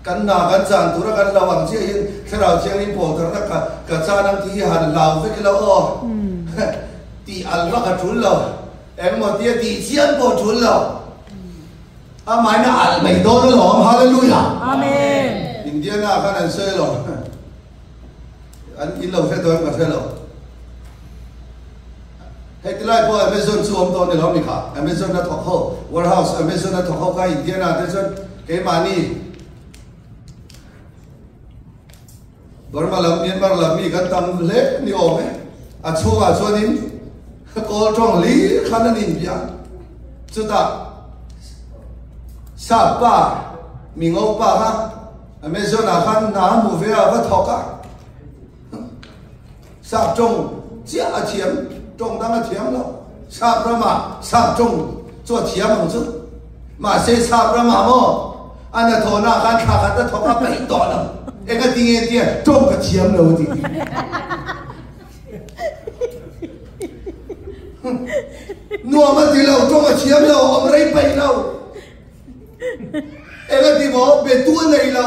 Kan hna kan chan tura kan lo ang chiah hian Thlarau Thianghlim pawl tharna ka ka chan ang tih hi han hlau vek ila aw. Tih al vak a tul lo. Engmaw tia tih chian pawh a tul lo. Amahin a alh mai dawn alawm. Hallelujah! Amen. Indiana khan an sawi lo. An in lo hre dawn ka hre lo. Hei tilai pawh Amazon chu awm tawh ni lo ni kha. Amazon a thawk ho, warehouse Amazon a thawk ho kha Indiana te chuan keimahni Burma lam, Myanmar lam mi kan tam hle ni awm e. A chhungah chuanin kawl tawng hlir khan an inbia. Chutah sap pa, mi ngo pa kha Amazon ah khan hna a hmu ve a, va thawk a. Sap tawng chiah a thiam, tawng dang a thiam lo. Sap ramah sap tawng chu a thiam ang chu. Mahse sap ramah maw a hnathawhna khan thla khat a thawk a peih tawh lo. Eng a ti nge tia tawng ka thiam lo a ti ti. Nuam a ti lo, tawng a thiam lo, awm rei peih lo. Eng a ti maw? Betu a nei lo.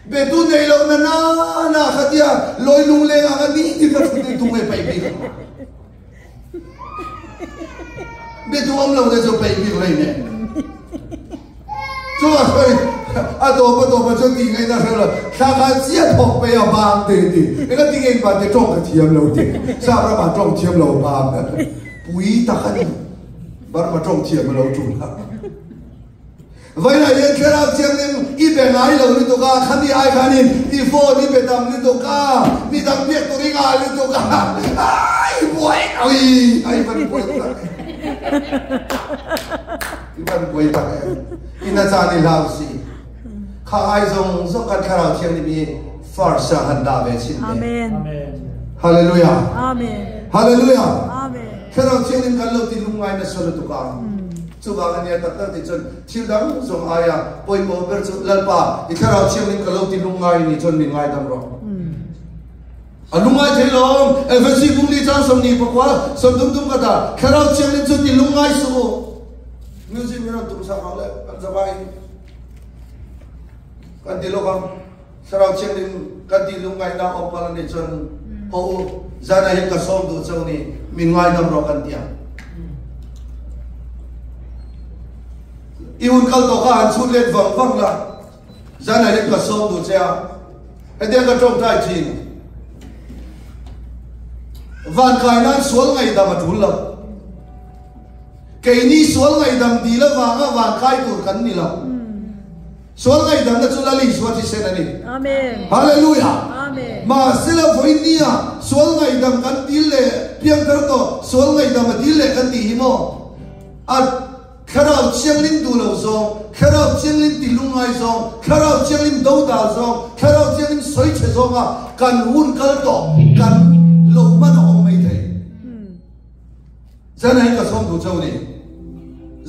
Betu nei lo na na na kha tia lawi lungleng ang a ni ti kha thut in tung e peih bik ang. Betu awm lo te chu peih bik rei nen. Chu a sawi a tawp a tawp a chuan tih ngaihna hre lo. Thla kha chiah thawk peih a bang te ti. Eng a ti nge in van te tawng ka thiam lo ti. Sap ramah tawng thiam lo bang. Pui tak a ni. Burma tawng thiam a lo tul a. Vawiinah hian Thlarau Thianghlim i be ngai lo lutuk a, khami ai khanin i phone i be tam lutuk a, mi dang biak tur i ngah lutuk a, ai buai ui ai van buai tak em. I van buai tak em. Ina caan i hlau si. Kha ai zong zong kan Thlarau Thianghlim hi first ah han dah ve chin te. Amen. Hallelujah. Amen. Hallelujah. Amen. Thlarau Thianghlim kan lo ti lungngai nasa lutuk a. Chuvang a nia tak tak ti chuan thil dang zawng aia pawimawh ber chu Lalpa i Thlarau Thianghlim ka lo ti lungngai ni chuan min ngaidam rawh. A lungngai thei lawm. Efesi bung li chang 24 30 tum kata Thlarau Thianghlim chu ti lungngai suh u. Music min rawn tum sak rawh le kan zawai kan ti lawk ang. Thlarau Thianghlim kan ti lungngaihnak awm pal a nih cun ho u zan ah hin ka sawm duh cang ni min ngaidam rawh kan tiang. I hun kal tawh kha han chhut let vang vang la zan ah hin ka sawm duh che a hetiang ka tawngtai thin van kai nan sual ngaihdam a tul lo keini sual ngaihdam dil avanga van kai tur kan ni lo. Sual ngaihdamna chu Lal Isua thisen a ni. Amen. Hallelujah. Amen. Mahsela vawinia sual ngaihdam kan dil leh piangthar tawh sual ngaihdam a dil leh kan tih hi maw? A Thlarau Thianghlim duh lo zawng, Thlarau Thianghlim ti lungngai zawng, Thlarau Thianghlim dodal zawng, Thlarau Thianghlim sawi chhe zawnga kan hun kal tawh kan lo hman a awm mai thei. Zan hi ka sawm duh chauh ni.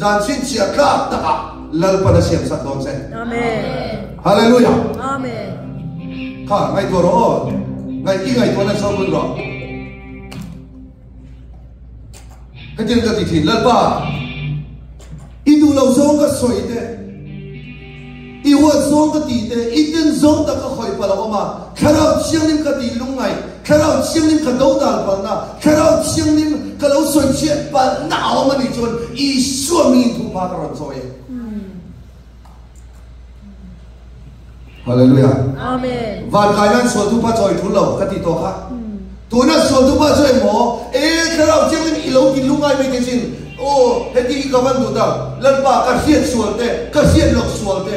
Zan chhinchhiah tlak takah Lalpan a siam sak dawn che. Amen. Hallelujah. Amen. Kha ngaihtuah rawh aw. Ngaih i ngaihtuah na sawm hun rawh. Hetiang ka ti thin Lalpa i duh lo zawng ka sawi te i huat zawng ka ti te i ten zawng tak ka khawih palh a awm a Thlarau Thianghlim ka tih lungngaih Thlarau Thianghlim ka dodal palhna Thlarau Thianghlim ka lo sawi chhiat palhna a awm a nih chuan Isua mingin thuhma ka rawn chawi e. Hallelujah. Amen. Van kai nan sual thupa chawi thul lo ka ti tawh kha. Tuna sual thupa chu emaw e Thlarau Thianghlim i lo ti lungngai mai te chin aw heti hi ka van duh tak Lalpa ka hriat sual te ka hriat lawk sual te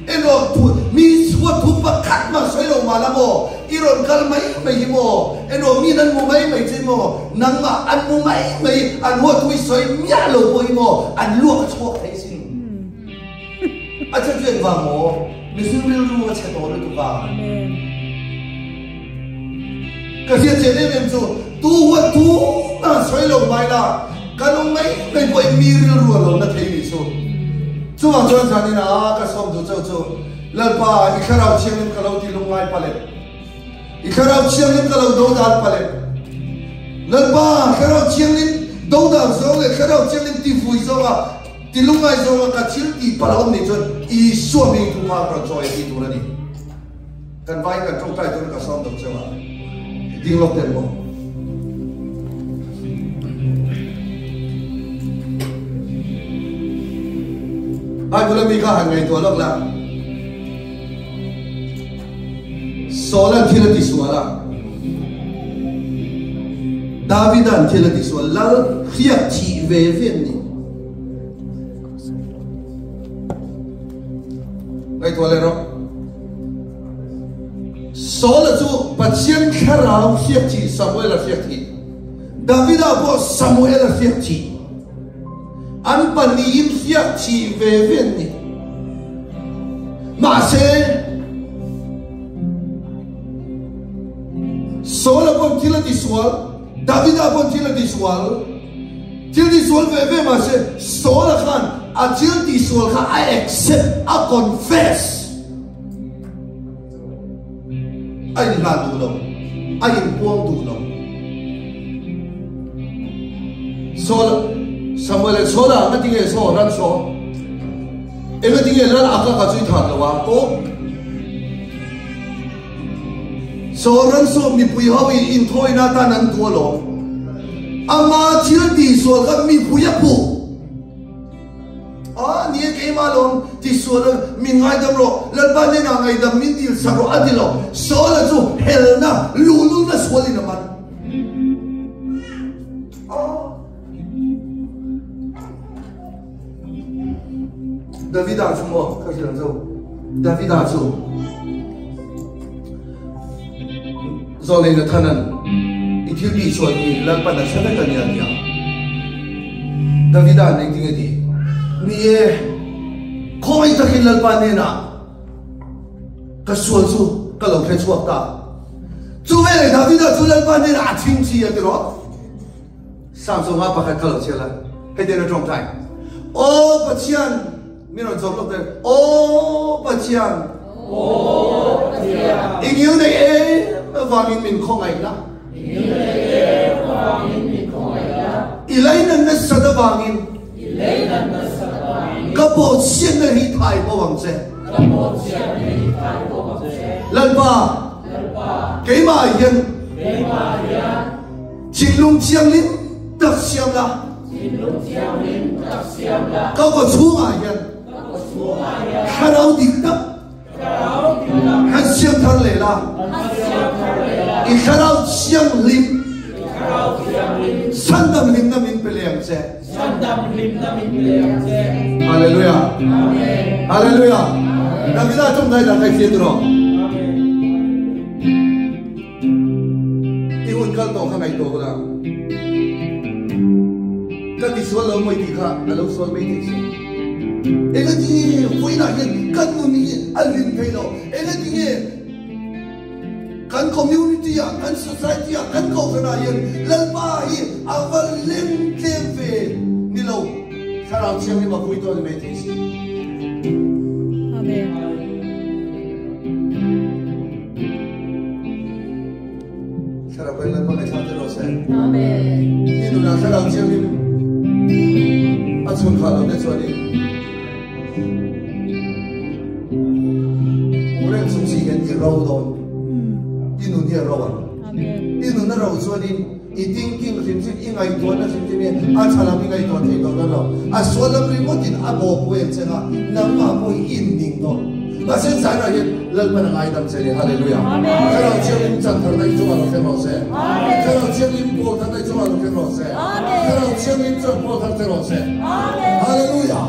emaw thu mi suat thu pakhat mah sawi lo mah la maw i rawn kal mai mai hi maw emaw mi an hmu mai mai che maw nangmah an hmu mai mai an huat thu i sawi miah lo pawh hi maw an luak a chhuak thei sin. A che chu engvang maw? Mihring rilru a chhe tawh lutuk a. Ka hriat chian em em chu tu huat thu na sawi lo mai la, kan awm mai mai pawhin mi rilru a lo na thei nih chu. Chuvang chuan zanin a ka sawm duh chauh chu Lalpa i thlarau thianghlim ka lo ti lungngai palep. I thlarau thianghlim ka lo dodal palep. Lalpa thlarau thianghlim dodal zawng leh thlarau thianghlim ti vui zawnga Ti lungngai zawnga ka thil tih palh a awm nih chuan Isua hming thu kha rawn chawi a tih tur a ni. Kan vai kan tawngtai turin ka sawm deuh cheu a, ding lawk tel maw? Bible a mi kha han ngaihtuah lawk la. Saul-a'n thil a tisual a, David-a'n thil a tisual, lal hriat thih ve ve an ni. Ngaihtuah leh rawh. Saul-a chu Pathian thlarau hriat thih, Samuel-a hriat thih. David-a pawh Samuel-a hriat thih. An pahnihin hriat thih ve ve an ni. Mahse, Saul-a pawn thil a tisual, Davida pawn thil a tisual. Thil tisual ve ve mahse, Saul-a khan a thil tisual kha a accept, a confess. A inhlan duh lo, a inpuang duh lo. Saul, Samuel leh Saula nga tinge Saul ran saw? Enga tinge lal a ka ka chui than lo a? Aw. Saul ran saw mipui ho in inthawina tan an duh alawm. Ama thil tih sual kha mipui a puh. A ni e, keimah lawm ti sual a, min ngaidam rawh, Lalpa hnenah ngaidam min dil sak rawh a ti lo. Saula chu helna, luhlulna sualin a man. Davida chu maw ka hrilh ang zo, Davida chu Zawlei Nathanan i thil tih sual hi Lalpan a hre vek a nia ti a. Davida'n engtin nge ti? Ni e, khawi takin Lalpa hnenah ka sual chu ka lo hre chhuak ta. Chu veleh Davida chu Lalpa hnenah a chhingchhi a ti rawh. Samsonga pakhat ka lo chhial a, hetiang a tawngtai. Aw Pathian, min rawn chawm lawk teh. Aw Pathian, Aw Pathian, i ngil nei em avangin min khawngaih la. I ngil nei em avangin min khawngaih la. I leinan nasat avangin, I leinan nasat avangin, ka bawhchhiatna hi thai bo ang che. Ka bawhchhiatna hi thai bo ang che. Lalpa, Lalpa, keimah hian, keimah hian, Thinlung thianghlim tak siam la. Thinlung thianghlim tak siam la. Ka kaw chhungah hian. Ka kaw chhungah hian. Thlarau dik tak. Thlarau dik tak. Han siam thar leh la. Han siam thar leh la. I thlarau thianghlim. I thlarau thianghlim. Chhandam hlimna min pe leh ang che. Chhandam hlimna min pe leh ang che. Hallelujah. Amen. Hallelujah. Amen. Davida tong dai da kai fiat ro. I hun kal to kha ngai to la. Ka ti sual lo moi ti kha alo sual mai ti si. Enga ti foi na hian kan nu ni an rin thei lo. Enga ti nge kan community a kan society a kan ko na hian lalpa hi awal lim tlem ve ni lo. Sarau chiang ni ma pui to ni mai ti si. Amen. Sarau ben lalpa ngai sa te ro se. Amen. Ni nu na sarau chiang ni a chun kha lo te chuan ni. Ureng sung si hian i ro don. I nun hi a ro ang. Amen. I nun a ro chuan in i thinking hrim hrim i ngai tuan na hrim hrim hi a thalam i ngai tuan thei to na lo. A sualam ringawtin a bo pu em chenga nangma pawh hi in ning to. Mahse zan ah hian lalpan a ngai dam che ni. Hallelujah. Amen. Thlarau Thianghlim chan thar na i chungah lo thleng rawh se. Amen. Thlarau Thianghlim pawl thar na i chungah lo thleng rawh se. Amen. Thlarau Thianghlim chuan pawl thar che rawh se. Amen. Hallelujah.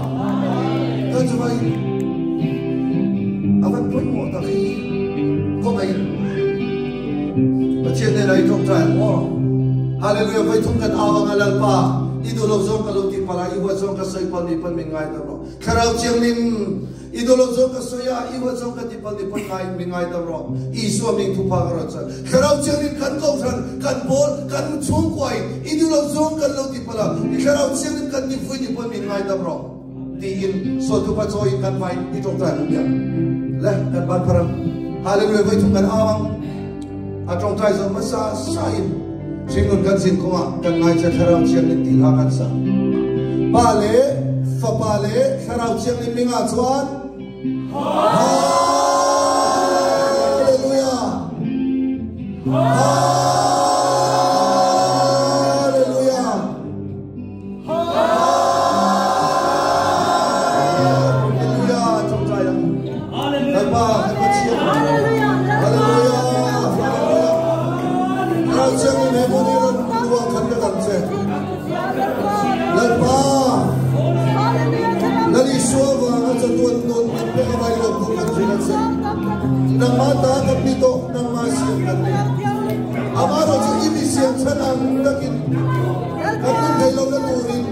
Kan chungah in a van pawimawh tak hi khawngaih Pathian nen a i tawngtai ang maw? Hallelujah. Voi thum kan au anga lalpa i duh lo zawng ka lo ti palh a, i huat zawng ka sawi palh ni pawn min ngai dam rawh. Thlarau Thianghlim i duh lo zawng ka sawi a, i huat zawng ka ti palh ni pawn ngai min ngai dam rawh. Isua ming thupa ka rawn sawi. Thlarau Thianghlim kan kohhran, kan pawl, kan chhungkua in i duh lo zawng kan lo ti palh a, i Thlarau Thianghlim kan ti vui ni pawn min ngai dam rawh tiin sual thupa chawi in kan vai i tawngtai ang biak. Le kan ban pharang. Hallelujah. Voi thum kan au ang. A tawngtai zawh hmasa sa in hringnun kan zin kawngah kan ngai che Thlarau Thianghlim ti hla kan sa. Pa le Fapa le Thlarau Thianghlim mingah chuan Hallelujah. Hallelujah. Hallelujah. Tawngtai ang. Lalpa kan Pathian. Hallelujah. Hallelujah. Hallelujah. Thlarau Thianghlim he hmun hi rawn luang khat ka dam che. Lalpa Lal Isua vanga chatuan nun kan pek avai lo pawh kan hrilh a che. Nangmah ta kan ni tawh, nangmah siam kan ni. Amah erawh chu i mi siam chhan ang takin kan nun thei lohna turin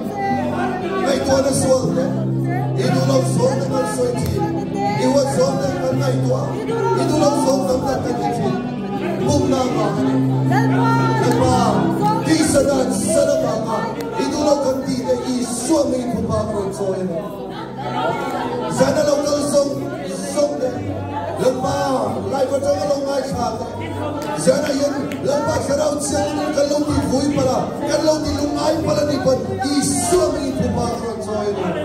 ngaihtuahna sual te, i duh lo zawng te kan sawi thin, i huat zawng te kan ngaihtuah, i duh lo zawng tam tak kan ti thin. Pumna vang a ni. Lalpa, tisa dan san avanga i duh lo kan tih te Isua mei thupa ka rawn chawi a ni. Zan a lo kal zawng zawng te, Lalpa, live atang a lo ngaithla te, zan ah hian Lalpa Thlarau Thianghlim kan lo ti vui palh a, kan lo ti lungngai palh a ni pawn Isua mei thupa ka rawn chawi a ni.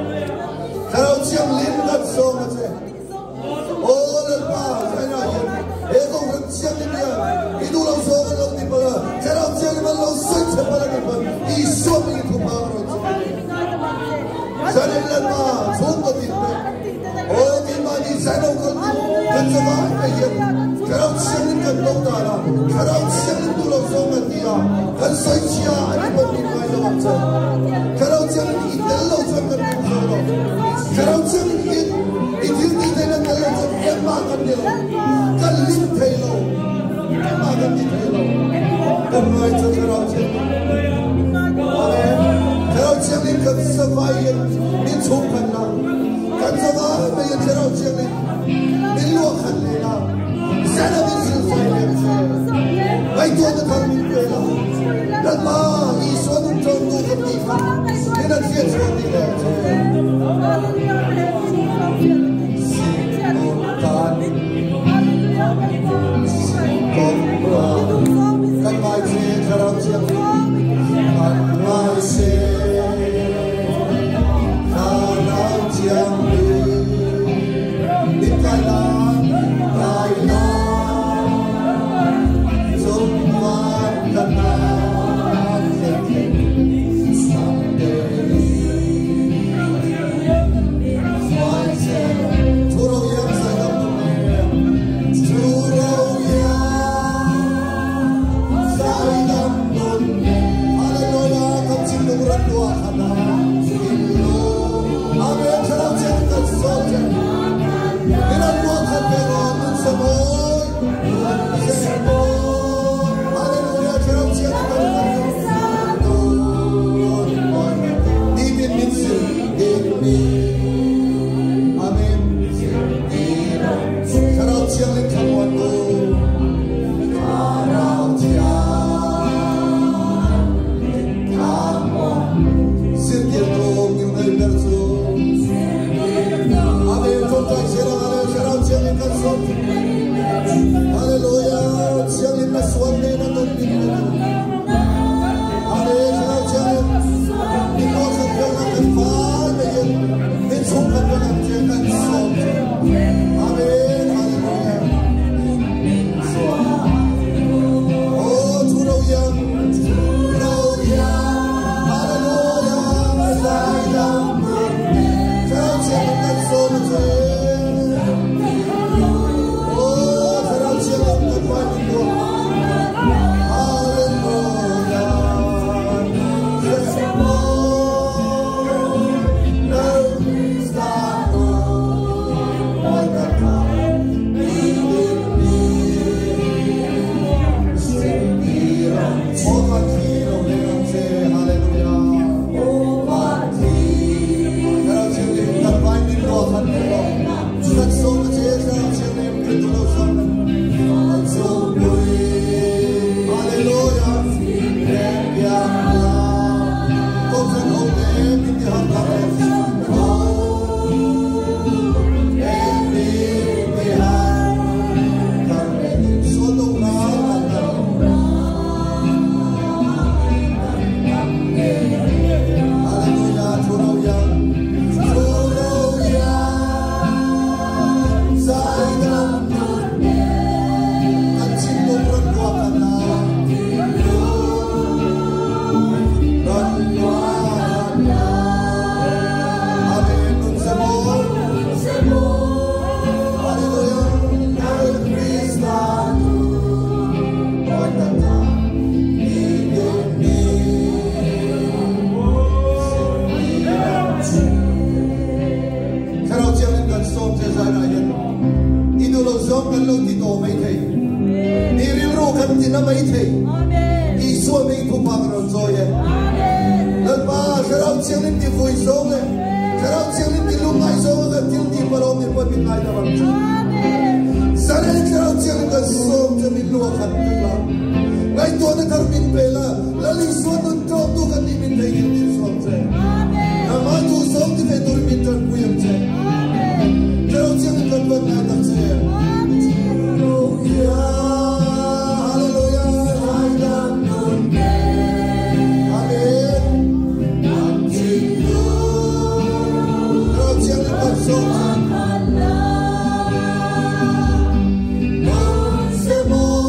Thlarau Thianghlim kan sawm a che. Aw Lalpa, zan ah hian he Kohhran Thianghlim hian i duh lo zawng an lo ti palh a, Thlarau Thianghlim an lo sawi che palh a ni pawn Isua mei thupa ka rawn chawi a ni. Zanin Lalpa chhungkaw tin te, aw keimahni zaino kal tin kan chawah te hian Thlarau Thianghlim kan lo dan a, Thlarau Thianghlim duh lo zawng kan ti a, kan sawi chhia a ni pawn min ngai lo ang che. Thlarau Thianghlim i tel lo chuan kan duh zo lo. Thlarau Thianghlim in i thil tih theihna tel lo chuan engmah kan ni lo, kan hlim thei lo, engmah kan ti thei lo. Kan ngai chu Thlarau Thianghlim. Amen. Thlarau Thianghlim kan savai in min chhung khan la, kan savai mai in Thlarau Thianghlim min luah khan le la, zan a min silfai le ang che. Ngaihtuah na thar min pe la, Lalpa Isua nun ṭawm tu kan tih kha min an hriat chhuah ti le ang che. Sinur tan kawng kan ngai che Thlarau Thianghlim. Thianghlim thlamuantu Thlarau Thianghlim thlamuantu Zirtirtu ngilngei ber chu Amen Ṭawngṭai zel ang Hallelujah Thlarau Thianghlim kan sawm Hallelujah Thianghlim na sual nen a nun min pe tu Hallelujah Thlarau Thianghlim min luah khat vel ang kan fai mai in min chhung khat vel ang che kan sawm che Amen Hallelujah Aw thu ro iang ro iang Hallelujah Zaidam Thlarau Thianghlim kan sawm a che Aw Thlarau Thianghlim kan vai min luah Hallelujah Lal Krista mawi taka i din ni zirtir ang che. Aw van thi lo leng ang che Hallelujah. Thlarau Thianghlim kan vai min luah khat ve rawh. Kan sawm a che Thlarau Thianghlim kan duh lo zawk kan chungpui Hallelujah Biak la Kohhran ho te min ti har tak leh Ho te min ti har thar leh Sual do ral kan dam Hallelujah Thu ro iang Thu ro iang Zaidam nun kan thinlung rawn luah khat a rawn luah khat Amen Nun ze mawi Hallelujah Lal Krista nun mawi taka i din ni zirtir ang che. Thlarau Thianghlim kan sawm che zainah hian i duh lo zawng kan lo ti tawh mai thei, i rilru kan ti na mai thei, Isua hming thupa kan rawn chawi e. Lalpa, Thlarau Thianghlim ti vui zawng leh Thlarau Thianghlim ti lungngai zawnga kan thil tih palawm nih pawh min ngaidam ang che. Zaren Thlarau Thianghlim kan sawm che min lu a khat vek la, ngaihtuahna thar min pe la, Lal Isua nun tlawmtu kan nih min theihnghilh tir suak che. Nangmah duh zawng ti ve turin min tanpui ang che. Thlarau Thianghlim kan van ngai tak che. Hallelujah, Zaidam nun Amen. Kan thinlung Thlarau Thianghlim kan sawm che. Nun se maw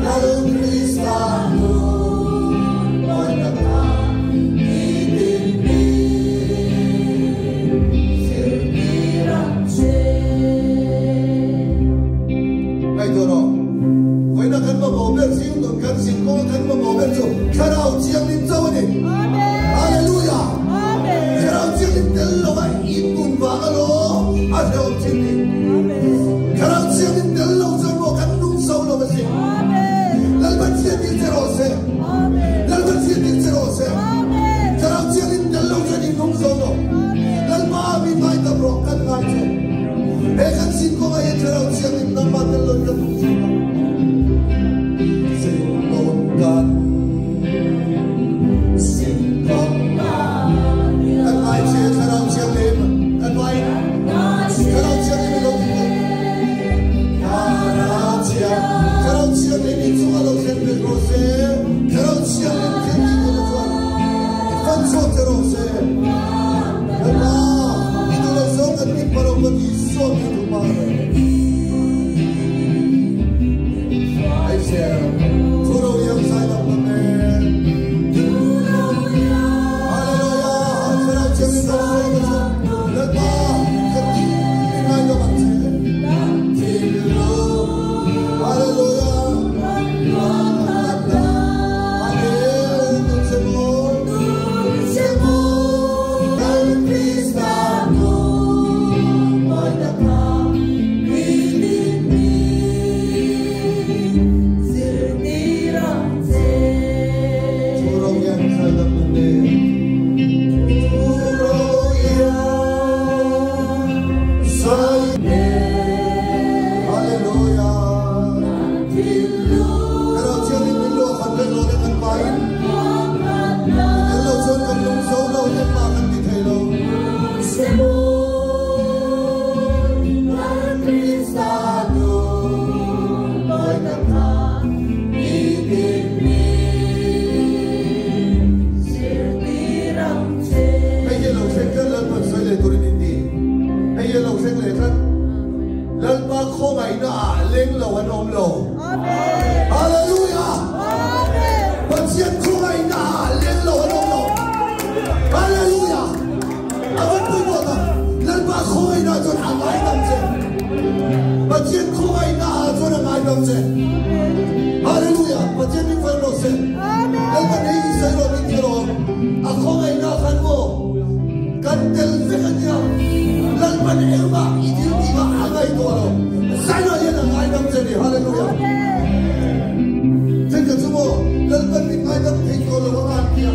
Lal Krista nun mawi taka i din ni zirtir ang che. Ngaihtuah rawh, vawiina kan mamawh ber zing nun kan zin kawnga kan mamawh ber chu Thlarau Thianghlim chauh a ni. Hallelujah! Thlarau Thianghlim tel lova i nun vang alawm a hrehawm thin ni. Thlarau Thianghlim tel lo chuan maw kan nung zo lo a si. Lalpathian dil che rawh se. Lalpathian dil che rawh se. Thlarau Thianghlim tel lo chuan i nung zo lo. Lalpa min ngaidam rawh kan ngai che. He kan sin kawngah hian Thlarau Thianghlim nangmah tel loin kan nung zo lo. Sin tawn kan sin kawngah kan ngai che Thlarau Thianghlim kan ngai Thlarau Thianghlim i lo ti bawk. Thlarau Thiang Thlarau Thianghlim i chungah lo thlen vek rawh se. Thlarau Thianghlim thil ti thei chuan i fan chhuak che rawh se. Lalpa, i duh lo zawng kan tih pah lo kan Isua mi duh mah le. na leng lo an om lo. Amen. Hallelujah. Amen. Pathian khongai na leng lo an om lo. Hallelujah. Avan pui mo ta. Lalpa khongai na chon angai dam che. Pathian khongai na chon angai dam che. Hallelujah. Pathian ni fan lo se. Amen. Lalpa nei sai lo ni lo. A khongai na khan mo. Kan tel ve kan ya. Lalpa ni elma idil ti ma angai to lo. Sai lo yan angai dam che ni. Hallelujah. Teka chumo lalpa ni ngai dam thei to lo an kia.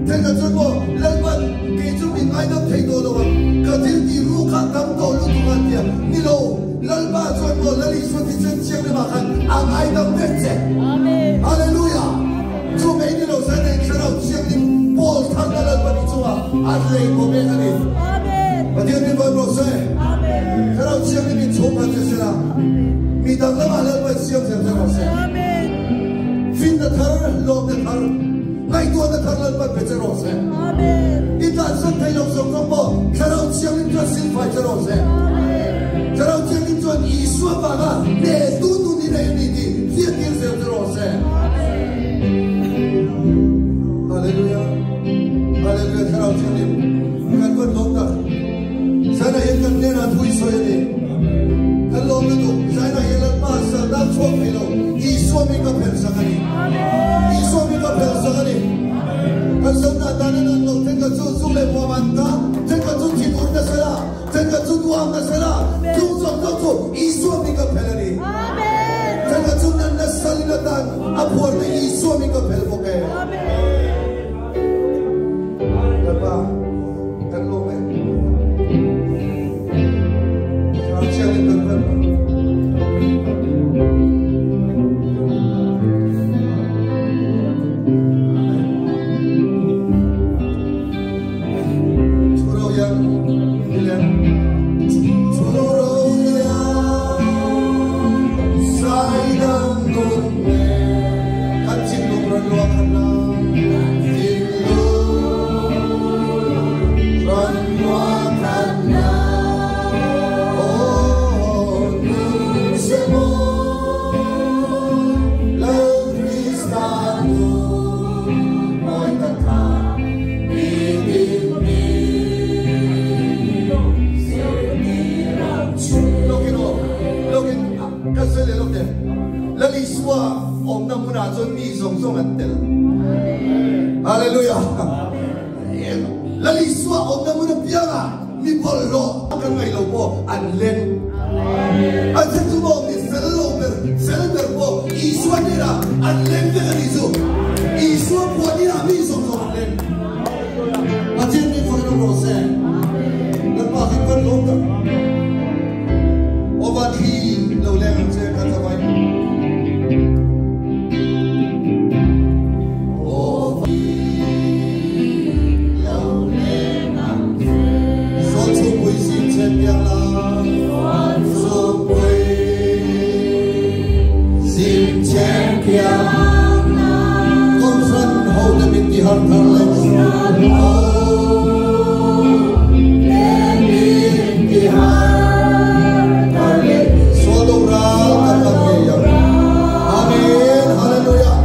Teka chumo lalpa ke chu mi ngai dam thei to lo ka thil ti ru kha tam to lu tu an kia. Ni lo lalpa chuan mo lali su ti chen chiang le ma khan angai dam ve che. Amen. Hallelujah. Chu mei ni lo sai nei kharau chiang ni Paul thang na lalpa ni chunga an lei ko me ani. Amen. Pathian ni ba ro se. Amen. Kharau chiang ni min chom ha che se la. Mi dang lama lalpa siam siam se ro se. Amen. Fin na thar lom na thar ngai tu na thar lalpa pe che ro se. Amen. Ita san thai lo song song bo kharau chiang ni chuan sil fai che ro se. Amen. Kharau chiang ni chuan Isua ba ga ne tu tu ni nei ni ti fiat tir se che ro se. Hallelujah. Hallelujah. Kharau chiang ni kan kon lom ta. Sana yen kan ne na thui so ye ni. Kan lom na tu sana yen lan pa sa da chok thai lo Isua mi ka phel sa ni. Isua mi ka phel sa ni. Kan som na ta na lo ten ka chu chu le mo man ta ten ka chu chi tur na sala ten ka chu duam na sala tu zong zong chu Isua mi ka phel ni. Amen. Ten ka chu nan na sal na tan a phor na Isua mi ka phel bo ke. Amen. Lalpa kan lo me. Kharau chiang ni kan phel. Churo yang ilan churo yang sai dam nun ne kan chin lung ran lua khan na chin lung ran lua khan na oh nun se mo lal Krista nun moi ta tha Hallelujah. Laliswa om na muna pianga mi bollo kan ngai lo po an len. An se chu mo mi fel lo ber fel ber po Isua ni ra an len ve ani zu. Isua po ni ra mi song song an len. Pathian mi fa no ro se. Lan pa kan kan lo ta. O ba thi lo leng ang che kan sa bai. Amen. Hallelujah.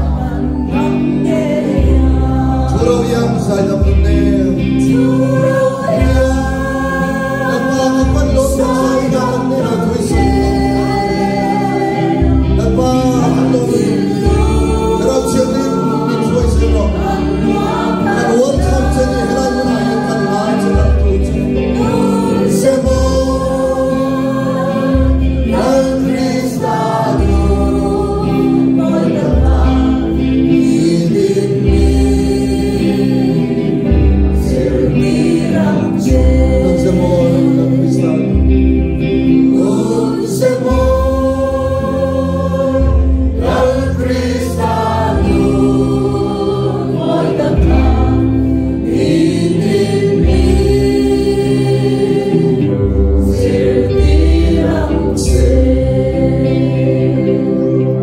Churo yang sai dam nun ne. Lalpa kan pan lo sai da kan ne ra thui si. Lalpa kan lo rau chiang ni min thui se ro. Kan wol kham che ni helai mun ai kan lai che kan tu che. Se mo lal Krista nun se mo lal Krista nun se mo lal Krista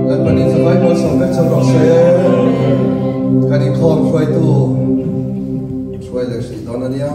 Lan panin sa Bible sa vek sa ro se. Kan in khom hruai tu. Hruai le si don ania.